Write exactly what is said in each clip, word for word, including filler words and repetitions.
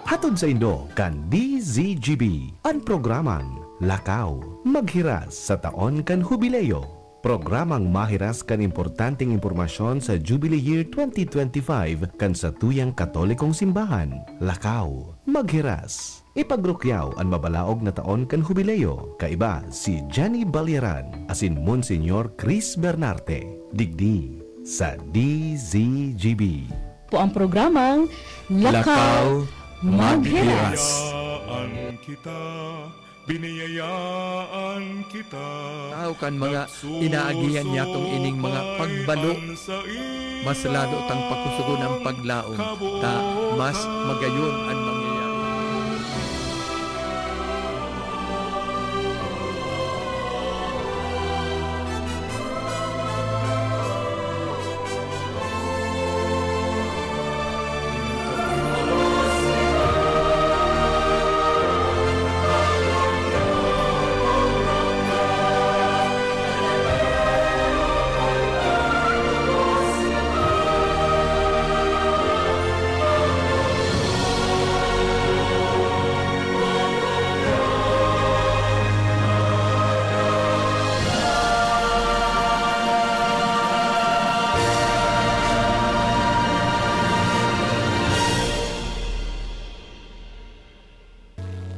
Hatod saindo kan D Z G B an programang Lakaw Maghiras sa taon kan Hubileo. Programang mahiras kan importanteng impormasyon sa Jubilee Year twenty twenty-five kan satuyang Katolikong Simbahan. Lakaw Maghiras. Ipagrukyaw an mabalaog na taon kan Hubileo, kaiba si Jenny Balyaran asin Monsignor Chris Bernarte, digdi sa D Z G B. Po ang programang Lakaw Lakaw Maghiras. Maghiras. Biniyayaan kita, biniyayaan kita. Tao kan mga inaagihan niyatong ining mga pagbalo, mas lalo tang pakusugon ang paglaom, ta mas magayon an mangyayari.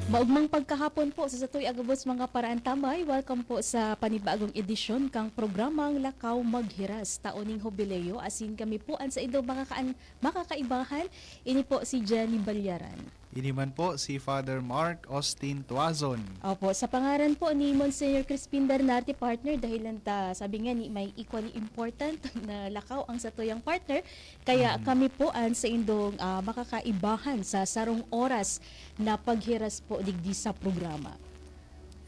Maugmang pagkahapon po sa satoy a gabos mga paraantabay. Welcome po sa panibagong edisyon kang programang Lakaw Maghiras, Taon ning Hubileo. Asin kami po an saindong makakaan-, makakaibahan. Ini po si Jenny Balyaran. Ini man po si Father Mark Austin Tuazon. Opo, sa pangaran po ni Monsignor Crispin Bernarte, partner, dahil lang ta, sabi nga ni, may equally important na lakaw ang satuyang partner, kaya Mhm. kami po an saindong, ah, makakaibahan sa sarong oras na paghiras po digdi sa programa.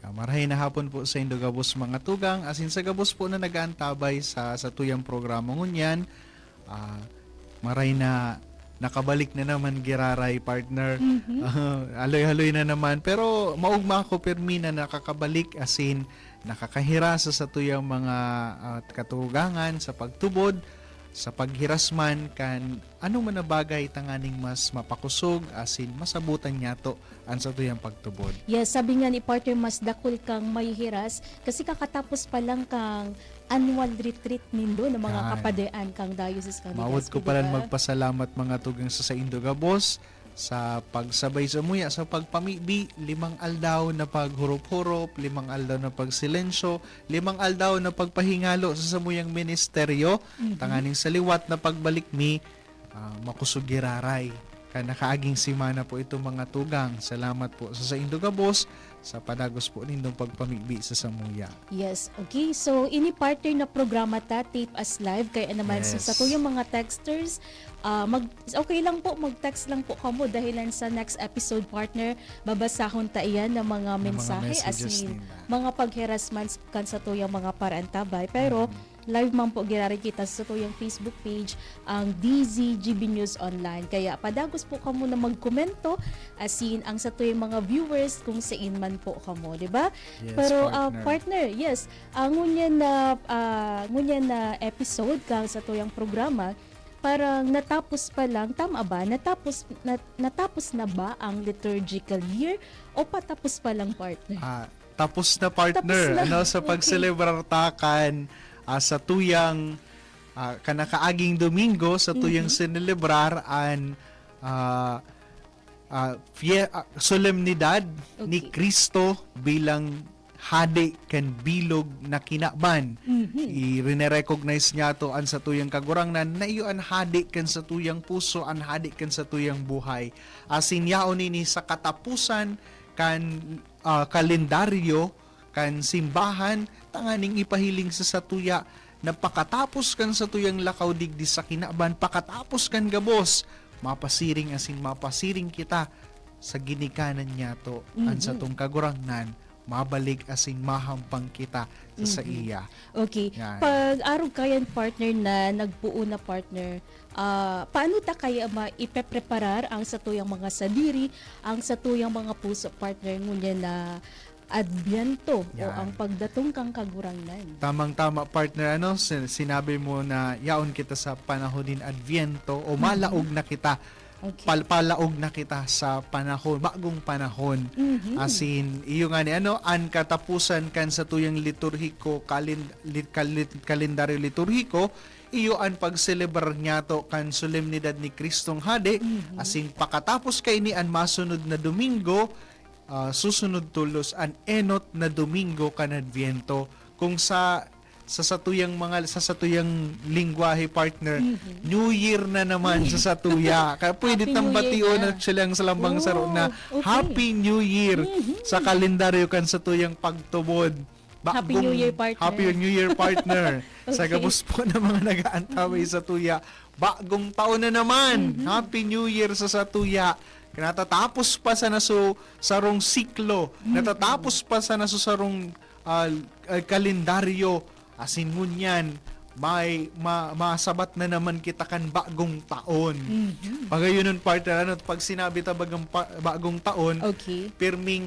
Ah, marahay na hapon po saindo gabos mga tugang, asin sa gabos po na nag-aantabay sa satuyang programa ngunyan. Ah, maray na nakabalik na naman giraray, partner. Mhm. Ah, haloy-haloy na naman. Pero maugma ako, pirmi na nakakabalik, asin nakakahiras sa satuyang mga, ah, katurugangan sa pagtubod, sa paghiras man kan ano man na bagay tanganing mas mapakosog asin masabotan niyato an satuyang pagtubod. Yes, sabi nga ni partner, mas dakul kang mahihiras kasi kakatapos pa lang kang annual retreat nindo na mga Yan. Kapadean kang Diocese kang Mawot Legazpi, ko di palan ba? Magpasalamat, mga tugang, sa saindo gabos sa pagsabay samuya sa pagpamibi, limang aldaw na paghurop-hurop, limang aldaw na pagsilensyo, limang aldaw na pagpahingalo sa samuyang ministeryo, Mhm. tanganing sa liwat na pagbalik mi, ah, makosog giraray. Kan nakaaging semana po ito, mga tugang. Salamat po sa saindo gabos, sa padagos po nindong pagpamibi sa samuya. Yes, okay. So, ini partner na programa ta, tape as live. Kaya naman, sa Yes. satuyang mga texters, ah, mag-, okay lang po, mag-text lang po kamo dahilan sa next episode, partner, babasahon ta iyan ng mga Ng mga mensahe, messages asin ninda. Mga pagherasmans kan satuyang mga paraantabay. Pero, Mhm. live man po giraray kita sa satuyang Facebook page, ang D Z G B News Online. Kaya padagos po kamo na magkomento, asin ang satuyang mga viewers kung sain man po kamo, di ba? Yes, Pero, ah, partner. partner, yes, ang ngunyan na, ah, ngunyan na episode kang satuyang programa, parang natapos pa lang, tama ba? Natapos, na-, natapos na ba ang liturgical year o patapos pa lang, partner? Ah, tapos na, partner, Tapos na. Ano, sa Okay. pagselebrar ta kan, ah, sa tuyang, ah, kanakaaging Domingo, sa tuyang Mhm. sinelebrar an, ah, ah, fie-, ah, solemnidad ni Okay. Cristo bilang Hade kan bilog na kinaban. Mhm. Irine-recognize niyato an satuyang Kagurangnan na iyo an hade kan satuyang puso, an hade kan satuyang buhay. Asin yaon ini sa kataposan kan, ah, kalendaryo kan simbahan, tanganing ipahiling sa satuya na pakatapos kan satuyang lakaw digdi sa kinaban, pakatapos kan gabos, mapasiring asin mapasiring kita sa ginikanan niyato, an Mhm. satong Kagurangnan, mabalik asin mahampang kita sa Mhm. saiya. Okay. Yan. Pag arog kayan, partner, na nagpoon na, partner, ah, paano ta kaya ma-, ipepreparar ang satuyang mga sadiri, ang satuyang mga puso, partner, ngunyan na Adbyento o Yan. ang pagdatong kan Kagurangnan? Tamang-tama, partner, ano, sin-, sinabi mo na yaon kita sa panahon nin Adbyento o Mhm. malaog na kita Okay. pal-, palaog na kita sa panahon, bagong panahon. Mhm. Asin, iyo nga ni ano, an katapusan kan satuyang liturhiko, kalin-, li-, kalin-, kalendaryo liturhiko, iyo an pagselebrar niyato kan solemnidad ni Kristong Hade. Mhm. Asin pakatapos kaini, an masunod na Domingo, ah, susunod tolos an enot na Domingo kan Adviento. Kung sa, sa satuyang mga, sa satuyang lengwahe, partner, Mhm. New Year na naman sa satuya. Kaya pwede Happy New Year tambation na. Actually ang sa lambang saro na Oh, okay. Happy New Year Mhm. sa kalendaryo kan satuyang pagtubod. Happy New Bagong Year, partner. Happy New Year, partner. Sa Okay. gabos po ng mga nag-aantaway Mhm. sa tuya, bagong taon na naman. Mhm. Happy New Year sa satuya. Natatapos pa sana so sarong siklo. Mhm. Natatapos pa sana so sarong, ah, ah, kalendaryo. Asin ngunyan, may ma-, masabat na naman kita kan bagong taon. Mhm. Pagayon nun, partner, ano, pag sinabi ta bagang pa-, bagong taon, Okay. pirming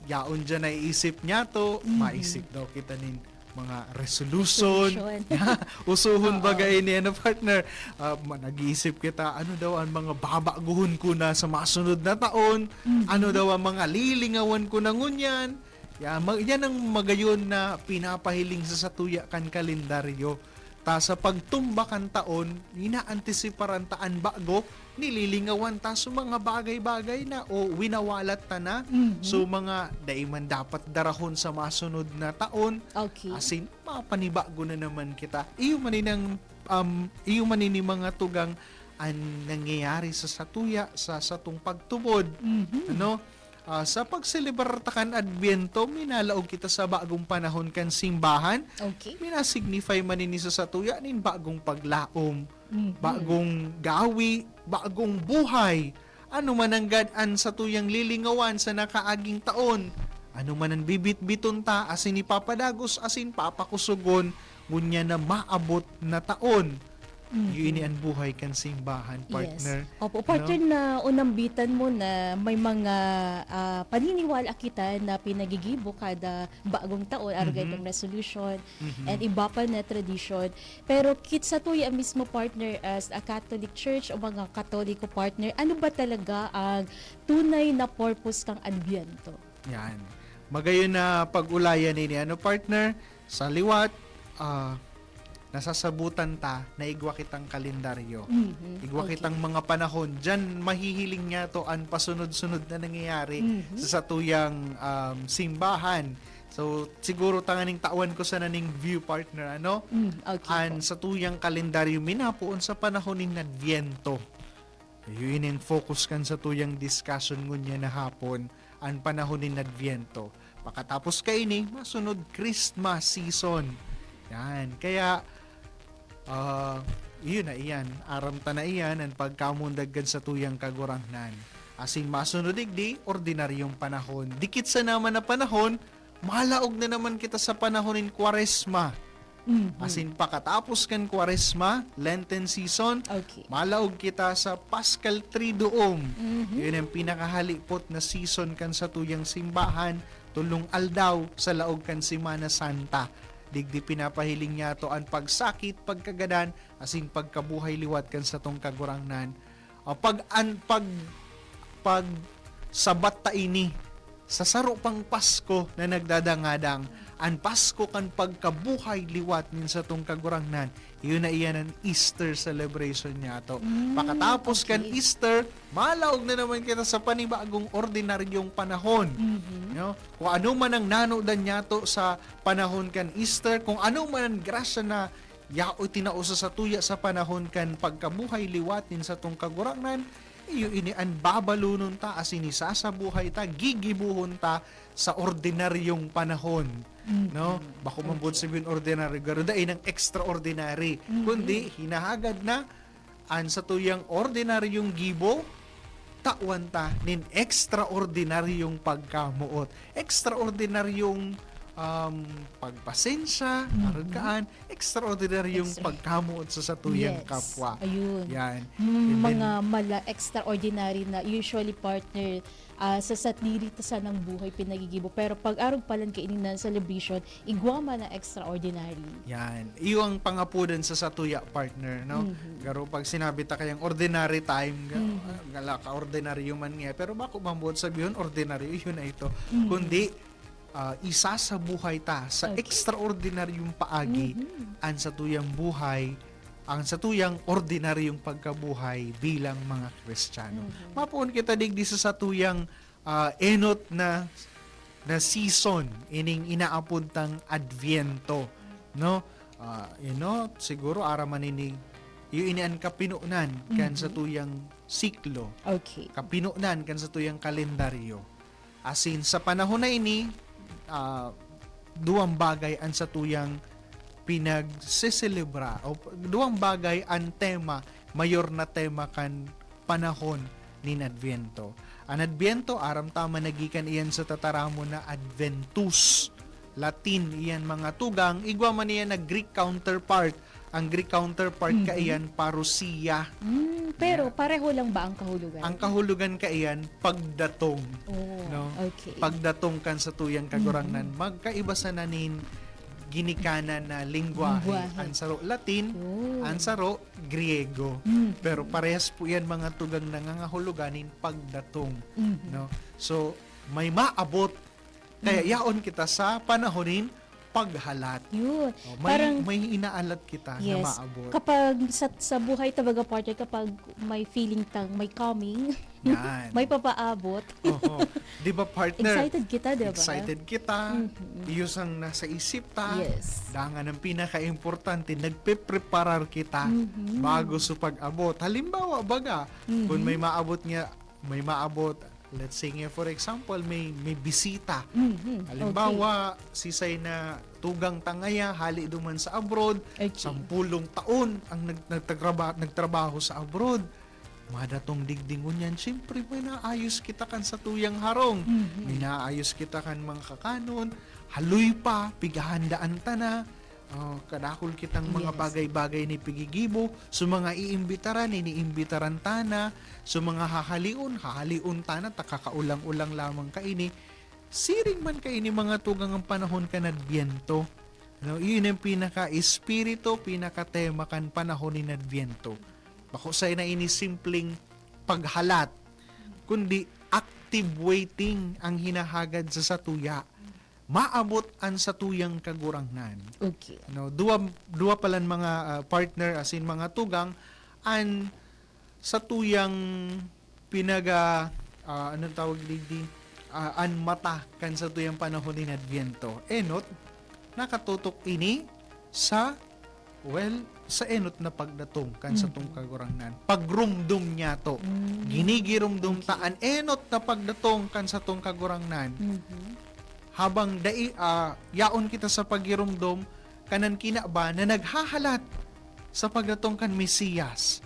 yaon dyan naiisip niyato, Mhm. maisip daw kita nin mga resolution. Resolution. Usuhon Oo. baga ini, ano, partner? Ah, ma-, nag-iisip kita, ano daw ang mga babaguhon ko na sa masunod na taon? Mhm. Ano daw ang mga lilingawan ko na ngunyan? Ya, ma-, yan ang magayon na pinapahiling sa satuya kan kalendaryo. Ta sa pagtumba kan taon, inaantisiparan ta an bago, nililingawan ta so mga bagay-bagay na o winawalat ta na. Mhm. So, mga dai man dapat darahon sa masunod na taon, Okay. asin mapanibago na naman kita. Iyo man ini ang, um, iyo man ini mga tugang an nangyayari sa satuya, sa satong pagtubod. Mhm. Ano? Ah, sa pagselebrar ta kan Adbyento, minalaog kita sa bagong panahon kan simbahan. Okay. Minasignify man ini sa satuya nin bagong paglaom, Mhm. bagong gawi, bagong buhay. Ano man nanggad an satuyang lilingawan sa nakaaging taon, ano man an bibitbiton ta asin ipapadagos asin papakusogon, ngunyan na maabot na taon. Mhm. Iyo ini an buhay kan simbahan, Yes. partner. Opo, No? partner, naunambitan mo na may mga, ah, paniniwala kita na pinagigibo kada bagong taon, arog Mhm. itong resolution, Mhm. and iba pa na tradisyon. Pero kit sa tuya mismo, partner, as a Catholic Church o mga Katoliko, partner, ano ba talaga ang tunay na purpose kang Adbyento? Yan. Magayon na pag-ulayan ini, ano, partner? Sa liwat, ah, nasasabutan ta na igwa kitang kalendaryo. Mhm. Igwa Okay. kitang mga panahon. Diyan mahihiling niyato an pasunod-sunod na nangyayari Mhm. sa satuyang, um, simbahan. So, siguro tanganing tawan ko sana ning view, partner, ano? Mm, okay An po. satuyang kalendaryo minapoon sa panahon nin Adviento. Iyo ini ang focus kan satuyang discussion ngunyan na hapon, an panahon nin Adviento. Pakatapos kaini, masunod Christmas season. Yan. Kaya, ah, iyo na iyan. Aram ta na iyan, an pagkamundag kan satuyang Kagurangnan. Asin masunod digdi, ordinaryong panahon. Dikit sa naman na panahon, malaog na naman kita sa panahon nin Kwaresma. Mhm. Asin pakatapos kan Kwaresma, Lenten season, Okay. malaog kita sa Paschal Triduum. Mhm. Yun ang pinakahalipot na season kan satuyang simbahan, tolong aldaw sa laog kan Semana Santa. Digdi pinapahiling niyato an pagsakit, pagkagadan, asin pagkabuhay liwat kan satong Kagurangnan. Ah, pag an-, pag, pag sabat ta ini sa saro pang Pasko na nagdadangadang, an Pasko kan pagkabuhay liwat nin satong Kagurangnan, iyo na iyan an Easter celebration niyato. Mm, Pakatapos kan okay. Easter, malaog na naman kita sa panibagong ordinaryong panahon. Mhm. No? Kung ano man ang nanodan niyato sa panahon kan Easter, kung ano man ang grasya na yaoy tinao sa satuya sa panahon kan pagkabuhay liwat nin satong Kagurangnan, iyo ini an babalonon ta asin isasabuhay ta, gigibohon ta sa ordinaryong panahon, Mhm. no? Bako man buot Okay. sabihin ordinaryo, garo dai nang extraordinary, Mhm. kundi hinahagad na an satuyang ordinaryong gibo, tawan ta nin ekstraordinaryong pagkamoot, ekstraordinaryong um, pagpasensya, Mhm. arog kaan, extraordinaryong Extra- pagkamoot sa satuyang Yes. kapwa. Ayun. Yan. Mm, And then mga mala extraordinary na usually, partner, ah, sa sadiri ta sanang buhay pinagigibo. Pero pag arog pa lang kaini na celebration, igwa man na extraordinary. Yan. Iyo ang pangapodan sa satuya, partner, no? Mhm. Garo pag sinabi ta kayang ordinary time, ga-, Mhm. ah, gala ka ordinaryo man nga, pero bako man buot sabihon, ordinaryo, yun na ito. Mhm. Kundi, ah, isasabuhay ta sa Okay. extraordinaryong paagi Mhm. ang satuyang buhay, ang satuyang ordinaryong pagkabuhay bilang mga Kristiyano. Mhm. Mapoon kita digdi sa satuyang, ah, enot na, na season, ining inaapod tang Adviento, no? Ah, you know, siguro aram man ini, iyo ini an kapinonan kan Mhm. satuyang siklo. Okay. Kapinonan kan satuyang kalendaryo. Asin sa panahon na ini, ah, duwang bagay an satuyang pinagseselebra, o p-, duwang bagay an tema, mayor na tema kan panahon nin Adviento. An Adviento, aram ta man, nagikan iyan sa tataramon na Adventus, Latin iyan, mga tugang, igwa man iyan na Greek counterpart. Ang Greek counterpart Mhm. kaiyan, parousia. Mm, pero Yan. pareho lang ba ang kahulugan? Ang kahulugan kaiyan, pagdatong. Oh, No? okay. Pagdatong kan satuyang Kagurangnan. Mhm. Magkaiba sana nin ginikanan na lengwahe. Lengwahe. Ang saro Latin, Yun. ang saro Griego. Mhm. Pero parehas po yan, mga tugang, nangangahulugan nin pagdatong. Mhm. No? So, may maabot. Kaya Mhm. yaon kita sa panahon nin paghalat. Yun. Oh, may, Parang may inaalat kita na Yes. maabot. Kapag sa, sa buhay ta, baga, partner, kapag may feeling tang may coming, Yan. may papaabot. Oho. Di ba, partner? Excited kita, di ba? Excited kita. Mhm. Iyo sang nasa isip ta. Yes. Dangan ang pinaka-importante, nagpe-preparar kita Mhm. bago sa pag-abot. Halimbawa, baga, Mhm. kung may maabot nga, may maabot, let's say nga, for example, may, may bisita. Mhm. Halimbawa, Okay. sisay na tugang ta ngaya, hali duman sa abroad, Okay. sampulong taon ang nag-, nagtagraba-, nagtrabaho sa abroad. Madatong digdi ngunyan, siyempre, may naayos kita kan satuyang harong. Mhm. May naayos kita kan mga kakanon, haloy pa, pighahandaan ta na. Oh, kadakul kitang mga Yes. bagay-bagay ni pigigibo. So, mga iimbitaran, iniimbitaran ta na. So, mga hahalion, hahalion ta na, ta kakaulang-ulang lamang kaini. Siring man kaini, mga tugang, ang panahon kan Adbyento. No, iyon ang pinaka-espiritu, pinaka-tema kan panahon nin Adbyento. Bako sana ini simpleng paghalat, kundi active waiting ang hinahagad sa satuya. Maabot an satuyang Kagurangnan. Okay. No, duwa, duwa palan mga, ah, partner, asin mga tugang, an satuyang pinaga-, ah, anong tawag digdi? Ah, an mata kan satuyang panahon nin Adbyento. Enot, nakatutok ini sa, well, sa enot na pagdatong kan satong Mhm. Kagurangnan. Pagrumdom niyato. Mm. Ginigirumdom ta Okay. an enot na pagdatong kan satong Kagurangnan. Mhm. Habang dai, ah, yaon kita sa paggiromdom, kanan kinaba na naghahalat sa pagdatong kan Mesiyas.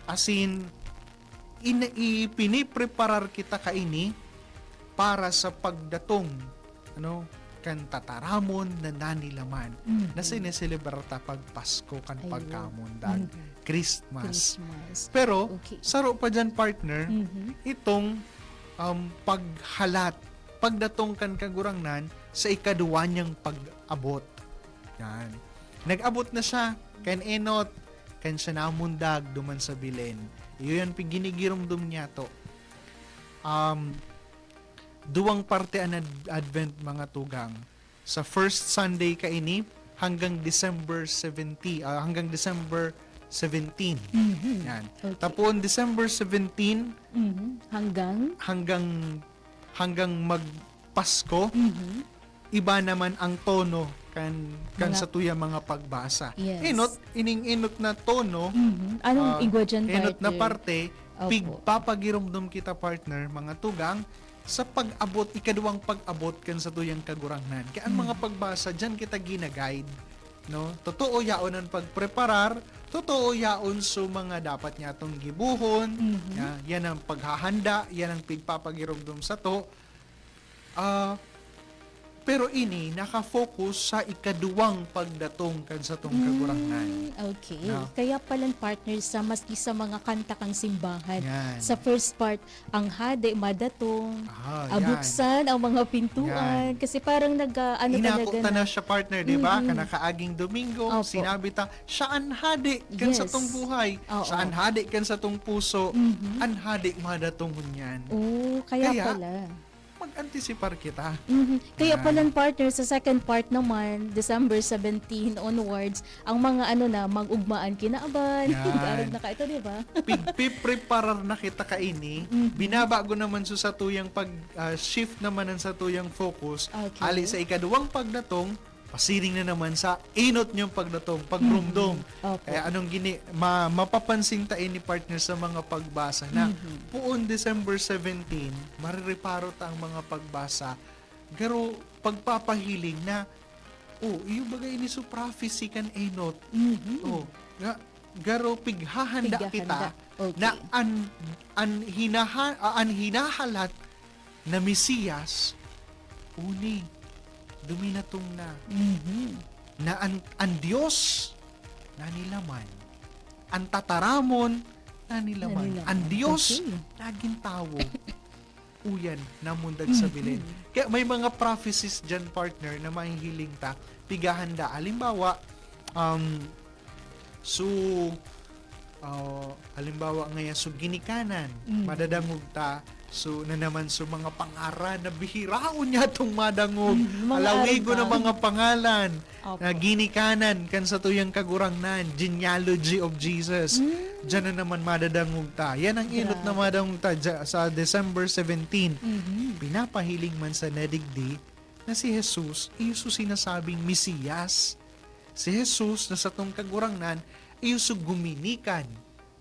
Asin, in-, ipinipreparar kita kaini para sa pagdatong, ano, kan tataramon na nanilaman, Mhm. na sineselebrar ta pag Pasko kan Ayun. pagkamundag, Mhm. Christmas. Christmas. Pero, Okay. saro pa dyan, partner, Mhm. itong, um, paghalat, pagdatong kan Kagurangnan sa ikaduwa niyang pag-abot. Yan. Nag-abot na siya kan enot, kan siya namundag duman sa Belen. Iyo yan pi-, ginigiromdom niyato. Um, duwang parte an Ad-, Advent, mga tugang. Sa first Sunday kaini hanggang December seventeen, ah, hanggang December seventeen. Mhm. Yan. Okay. Tapon December seventeen Mhm. Hanggang? hanggang, hanggang mag-Pasko, Mhm. iba naman ang tono kan, kan Mga satuyang mga pagbasa. Yes. Enot, ining enot na tono, Mhm. Anong ah, igwa dyan, enot na partner? parte, Opo. pigpapagiromdom kita, partner, mga tugang, sa pag-abot, ikaduwang pag-abot kan satuyang Kagurangnan. Kaya ang mga Mhm. pagbasa, dyan kita gina-guide, no? Totoo, yaon ang pagpreparar, totoo, yaon so mga dapat niyatong gibohon, Mhm. ya-, yan ang paghahanda, yan ang pigpapagiromdom sato. Ah, Pero ini nakafocus sa ikaduwang pagdatong kan satong Kagurangnan. Mm, okay. No? Kaya palan, partner, sa maski sa mga kanta kang simbahan, Yan. sa first part, ang hade madatong, Ah, ah, yan. buksan ang mga pintuan. Yan. Kasi parang nag, ah, ano Inako talaga ta na, na siya, partner, di ba? Mm-mm. Kanakaaging Domingo, Opo. sinabi ta, siya an hade kan Yes. satong buhay, Oo. siya an hade kan satong puso, Mhm. an hade madatong ngunyan. Oh, kaya, Kaya, pala. Mag-antisipar kita. Mhm. Kaya Yan. palan, partner, sa second part naman, December seventeen onwards, ang mga ano na, mag-ugmaan kinaban, Yan. arog na ka ito, di ba? Pigpipreparar na kita kaini. Mhm. Binabago naman sa satuyang pag, ah, shift naman ang satuyang focus. Okay. Ali sa ikaduwang pagdatong, pasiring na naman sa inot niyang pagdatong, pagdrumdom. Mhm. Opo. Kaya anong gini, ma, mapapansin ta ini, partner, sa mga pagbasa na Mhm. puon December seventeen, marireparo ta ang mga pagbasa. Garo pagpapahiling na, oh, iyo baga ini so prophecy kan enot. Mhm. Oh, nga, garo pighahanda Pighahanda. kita Okay. na an, an, hinaha, ah, an hinahalat na Mesiyas, uni, duminatong na. Mhm. Na an, an Dios nanilaman. An tataramon nanilaman. Nanilaman. An Dios Okay. nagin tawo. Uyan, namundag sa Mhm. Belen. Kaya may mga prophecies dyan, partner, na mahihiling ta. Pighahanda. Halimbawa, um, so, ah, halimbawa ngayon, so ginikanan, Mhm. madadangog ta, so na naman, so mga pangaran na bihiraon niya itong madangog. Mhm, mga Alawigo na arog-arog. mga pangalan Opo. na ginikanan kan satuyang Kagurangnan, genealogy of Jesus. Mm. Diyan na naman madadangog ta. Yan ang inot na Grabe. madangog ta dya, sa December seventeen. Mhm. Pinapahiling man sa nadigdi na si Jesus, iyo so sinasabing Mesiyas. Si Jesus na satong Kagurangnan, iyo so guminikan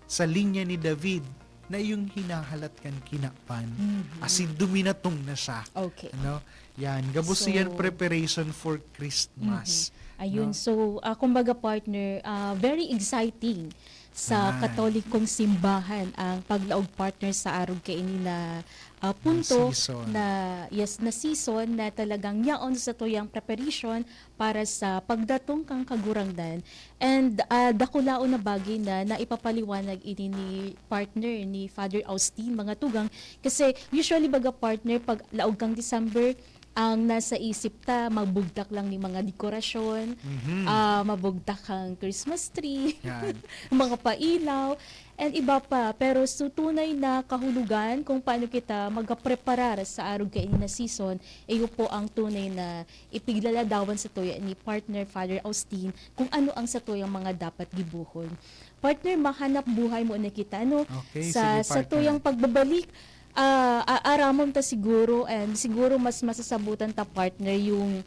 sa linya ni David na iyong hinahalat kan kinaban. Mhm. Asin duminatong na siya. Okay. Ano? Yan. Gabos So, yan preparation for Christmas. Mhm. Ayun. No? So, ah, kumbaga, partner, ah, very exciting sa Ayan. Katolikong Simbahan ang paglaog, partner, sa arog kaini na, ah, punto season. na, yes, na season na talagang yaon sa tuyang preparation para sa pagdatong kan Kagurangnan. And, ah, dakulaon na bagay na naipapaliwanag ini ni partner, ni Father Austin, mga tugang. Kasi usually, baga, partner, pag laog kang December, ang nasa isip ta, magbugtak lang ni mga dekorasyon, Mhm. ah, mabugtak kang Christmas tree, Yan. mga pailaw, and iba pa. Pero so tunay na kahulogan kung paano kita magkapreparar sa arog kaini na season, iyo po ang tunay na ipiglaladawan sa tuya ni partner Father Austin kung ano ang sa tuyang mga dapat gibuhon. Partner, mahanap buhay mo na kita, no? Okay, sa, sige, sa partner. tuyang pagbabalik, ah, a- aramon ta siguro, and siguro mas masasabutan ta, partner, yung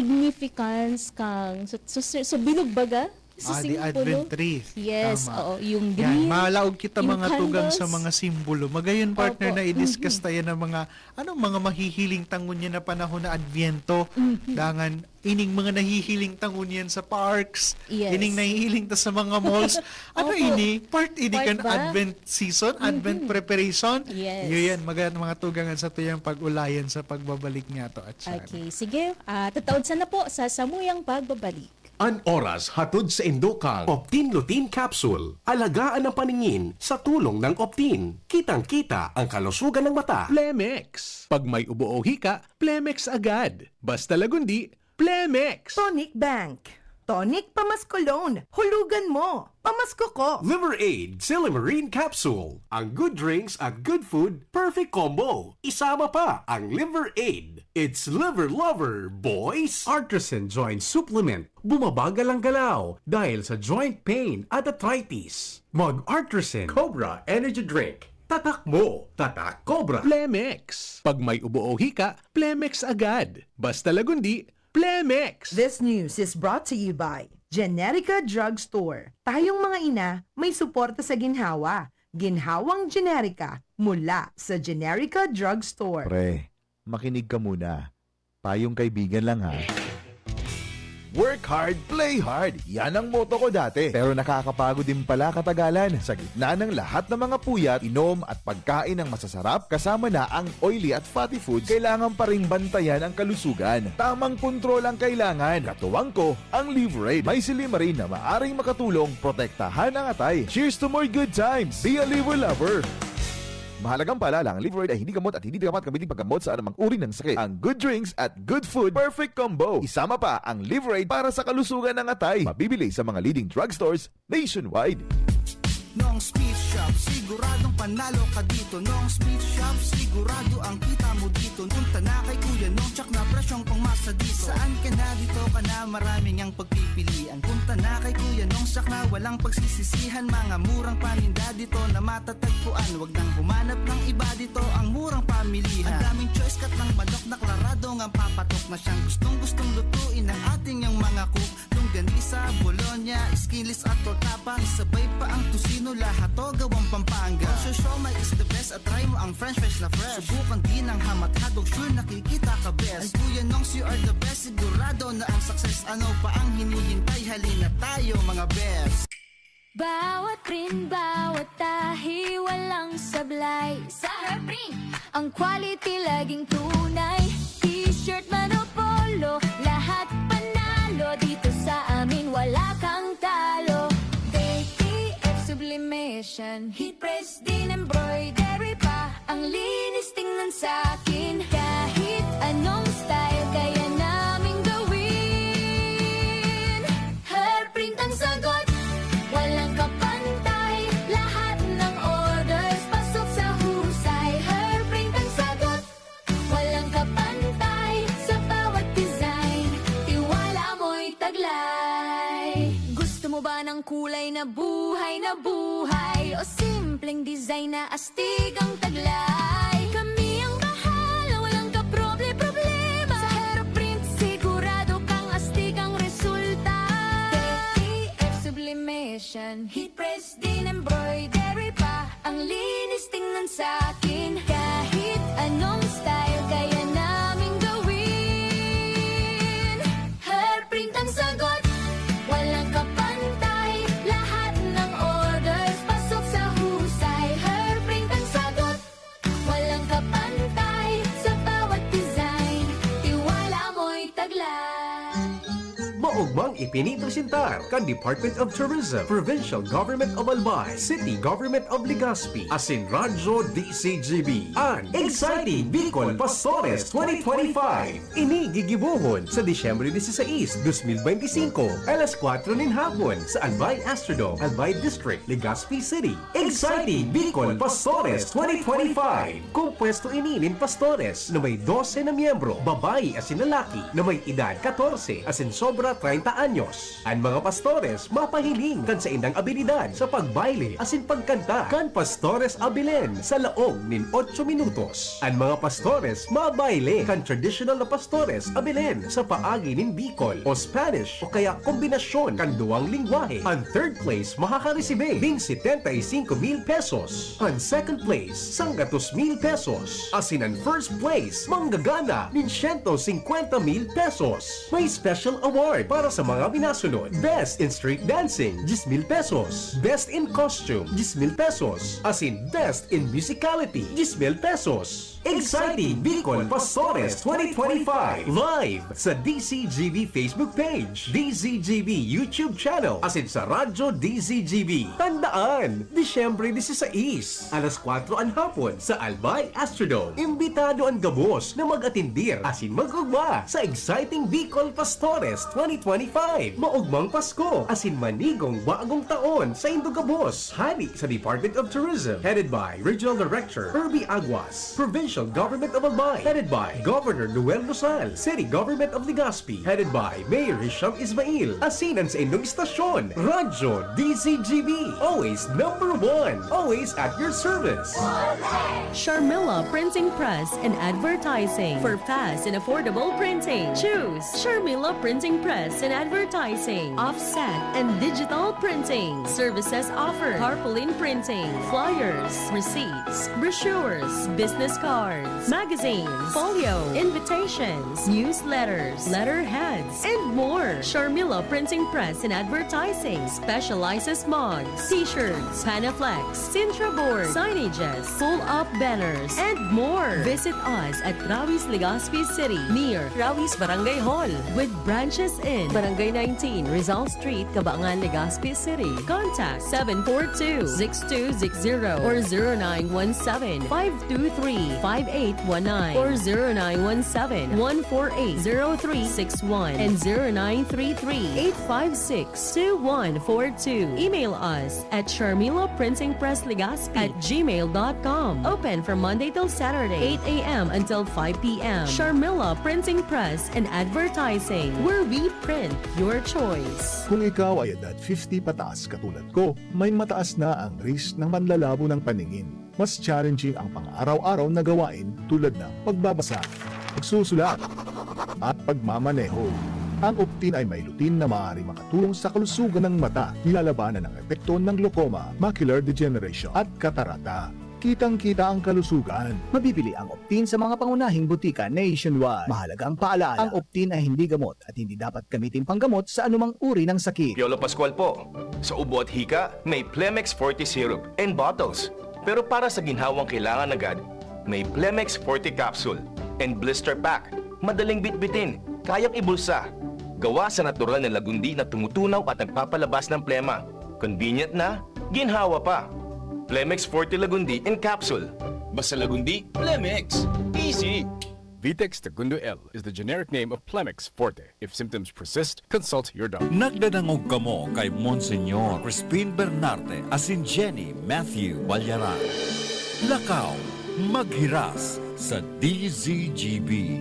significance kang so, so, so, so bilog baga sa Ah, the simbolo. Advent wreath. Yes, Tama. oo, yung Yan, green, malaog kita yung mga tugang sa candles. Mga simbolo. Magayon, partner, Opo. Na i-discuss Mhm. tayo ng mga, ano, mga mahihiling ta ngunyan na panahon na Adviento. Mhm. Dangan, ining mga nahihiling ta ngunyan sa parks, Yes. ining nahihiling ta sa mga malls. Ano Opo. ini? Part ini Part kan ba? Advent season, Advent Mhm. preparation. Yes. Iyo yan, mga, mga tugangan sa tuyang pag-ulayan sa pagbabalik niya to at siya. Okay, sige. Ah, tataod sana po sa samuyang pagbabalik. An oras hatod sa Indokang Optin Lutein Capsule. Alagaan ang paningin sa tulong ng Optin. Kitang-kita ang kalusugan ng mata. Plemex. Pag may ubo o hika, Plemex agad. Basta lagundi, Plemex. Tonic Bank. Tonic Pamasko Loan. Hulugan mo. Pamasko ko. Liver Aid Silymarin Capsule. Ang good drinks at good food, perfect combo. Isama pa ang Liver Aid. It's Liver Lover, boys! Artisan Joint Supplement. Bumabagal ang galaw dahil sa joint pain at arthritis. Mag Artisan Cobra Energy Drink. Tatak mo, tatak Cobra. Plemex. Pag may ubo o hika, Plemex agad. Basta lagundi, Plemex. This news is brought to you by Generica Drugstore. Tayong mga ina, may suporta sa ginhawa. Ginhawang Generica mula sa Generica Drugstore. Pre, makinig ka muna. Payong kaibigan lang ha. Work hard, play hard. Yan ang motto ko dati. Pero nakakapagod din pala katagalan. Sa gitna ng lahat ng mga puyat, inom at pagkain ng masasarap, kasama na ang oily at fatty foods, kailangan pa ring bantayan ang kalusugan. Tamang kontrol ang kailangan. Katuwang ko, ang Liverade. May silymarin na maaring makatulong protektahan ang atay. Cheers to more good times! Be a Liver Lover! Mahalagang paalala, ang Liverade ay hindi gamot at hindi dapat gamitin paggamot sa anumang uri ng sakit. Ang good drinks at good food, perfect combo. Isama pa ang Liverade para sa kalusugan ng atay. Mabibili sa mga leading drugstores nationwide. Nong's Meat Shop, siguradong panalo ka dito. Nong's Meat Shop, sigurado ang kita mo dito. Punta na kay Kuya Nong, tsak na presyong pangmasa dito. Saan ka na, dito ka na, maraming ang pagpipilian. Punta na kay Kuya Nong, tsak na walang pagsisisihan. Mga murang paninda dito na matatagpuan. Wag nang humanap ng iba dito, ang murang pamilihan. Ang daming choice, cut ng manok na klarado ngang papatok na siyang gustong-gustong lutuin ng ating yang mga cook. Longganisa, bologna, skinless at torta pa. Isabay pa ang tocino, lahat to gawang Pampanga. Ang siomai is the best at try mo ang french fries na fresh. Subukan din ang hamat hotdog, sure nakikita ka best. Ang Kuya Nongs, you are the best, sigurado na ang success. Ano pa ang hinihintay? Halina tayo, mga best. Bawat print, bawat tahi, walang sablay. Sa Herprint, ang quality laging tunay. T-shirt man o polo, lahat panalo. Dito sa amin, wala kang talo. K T F Sublimation, heat press din, embroidery pa. Ang linis tingnan sa akin. Kahit anong style, kaya naming gawin. Herprint ang sagot, walang kapantay. Lahat ng orders, pasok sa husay. Herprint ang sagot, walang kapantay. Sa bawat design, tiwala mo'y taglay. Gusto mo ba ng kulay na buhay na buhay? O simpleng design na astig ang taglay? Kami ang bahala, walang kaproble-problema. Sa Herprint, sigurado kang astig ang resulta. K T F Sublimation, heat press din, embroidery pa. Ang linis tingnan sa akin. Kahit anong style, kaya naming gawin. Herprint ang sagot, walang kapantay. Lahat ng orders, pasok sa husay. Herprint ang sagot, walang kapantay. Sa bawat design, tiwala mo'y taglay. Maogmang ipinipresentar kan Department of Tourism, Provincial Government of Albay, City Government of Legazpi, asin Radyo D C G B, an Exciting Bicol Pastores twenty twenty-five. Ini gigibohon sa Disyembre dieciséis, dos mil beintisinko, alas kuwatro nin hapon sa Albay Astrodome, Albay District, Legazpi City. Exciting Bicol Pastores twenty twenty-five. Kompuesto ini nin pastores na may dose na miyembro, babayi asin lalaki na may edad katorse asin sobra treinta anyos. An mga pastores mapahiling kan saindang abilidad sa pagbayle asin pagkanta kan Pastores Abilene sa laog nin otso minutos. An mga pastores mabayle kan tradisyonal na Pastores Abilene sa paagi nin Bicol o Spanish o kaya kombinasyon kan duwang lengwahe. An third place makakaresibe nin setenta y cinco mil pesos. An second place, sanggatos mil pesos. Asin an first place, manggagana nin siyento singkwenta mil pesos. May special award para sa mga minasunod: Best in Street Dancing, diyes mil pesos. Best in Costume, diyes mil pesos. Asin Best in Musicality, diyes mil pesos. Exciting Bicol Pastores twenty twenty-five, live sa D C G B Facebook page, D C G B YouTube channel, asin sa Radyo D C G B. Tandaan, Disyembre dieciséis, alas kuwatro an hapon sa Albay Astrodome. Imbitado an gabos na mag-atendir asin mag-ugma sa Exciting Bicol Pastores twenty twenty-five. Maogmang Pasko asin manigong bagong taon saindo gabos. Hali sa Department of Tourism, headed by Regional Director Herbie Aguas. Provincial Government of Albay, headed by Governor Noel Rosal. City Government of Legazpi, headed by Mayor Hisham Ismail. Asin an saindong istasyon, Radyo D C G B. Always number one. Always at your service. Sharmila Printing Press and Advertising. For fast and affordable printing, choose Sharmila Printing Press and Advertising. advertising, offset, and digital printing. Services offered: tarpaulin printing, flyers, receipts, brochures, business cards, magazines, folio, invitations, newsletters, letterheads, and more. Sharmila Printing Press and Advertising specializes mugs, t-shirts, Panaflex, Sintra board, signages, pull-up banners, and more. Visit us at Rawis, Legazpi City, near Rawis Barangay Hall, with branches in Barangay nineteen, Rizal Street, Cabangan, Legazpi City. Contact seven four two, six two six zero or zero nine one seven, five two three, five eight one nine or zero nine one seven, one four eight, zero three six one and zero nine three three, eight five six, two one four two. Email us at Sharmila Printing Press Legazpi at gmail dot com. Open from Monday till Saturday, eight a m until five p m. Sharmila Printing Press and Advertising, where we print your choice. Kung ikaw ay edad fifty pataas katulad ko, may mataas na ang risk ng panlalabo ng paningin. Mas challenging ang pang-araw-araw na gawain tulad ng pagbabasa, pagsusulat, at pagmamaneho. Ang Optin ay may lutein na maaari makatulong sa kalusugan ng mata, nilalabanan ang epekto ng glaucoma, macular degeneration, at katarata. Kitang-kita ang kalusugan. Mabibili ang Optin sa mga pangunahing butika nationwide. Mahalaga ang paalaala: ang Optin ay hindi gamot at hindi dapat gamitin panggamot sa anumang uri ng sakit. Piolo Pascual po. Sa ubo at hika, may Plemex Forte Syrup and bottles. Pero para sa ginhawang kailangan agad, may Plemex Forte Capsule and Blister Pack. Madaling bitbitin, kayang ibulsa. Gawa sa natural na lagundi na tumutunaw at nagpapalabas ng plema. Convenient na, ginhawa pa. Plemex Forte Lagundi in Capsule. Basta Lagundi, Plemex. Easy! Vitex Tagundo L is the generic name of Plemex Forte. If symptoms persist, consult your doctor. Nagdadangog kamo kay Monsignor Crispin Bernarte asin Jenny Matthew Balyaran. Lakaw Maghiras sa D Z G B.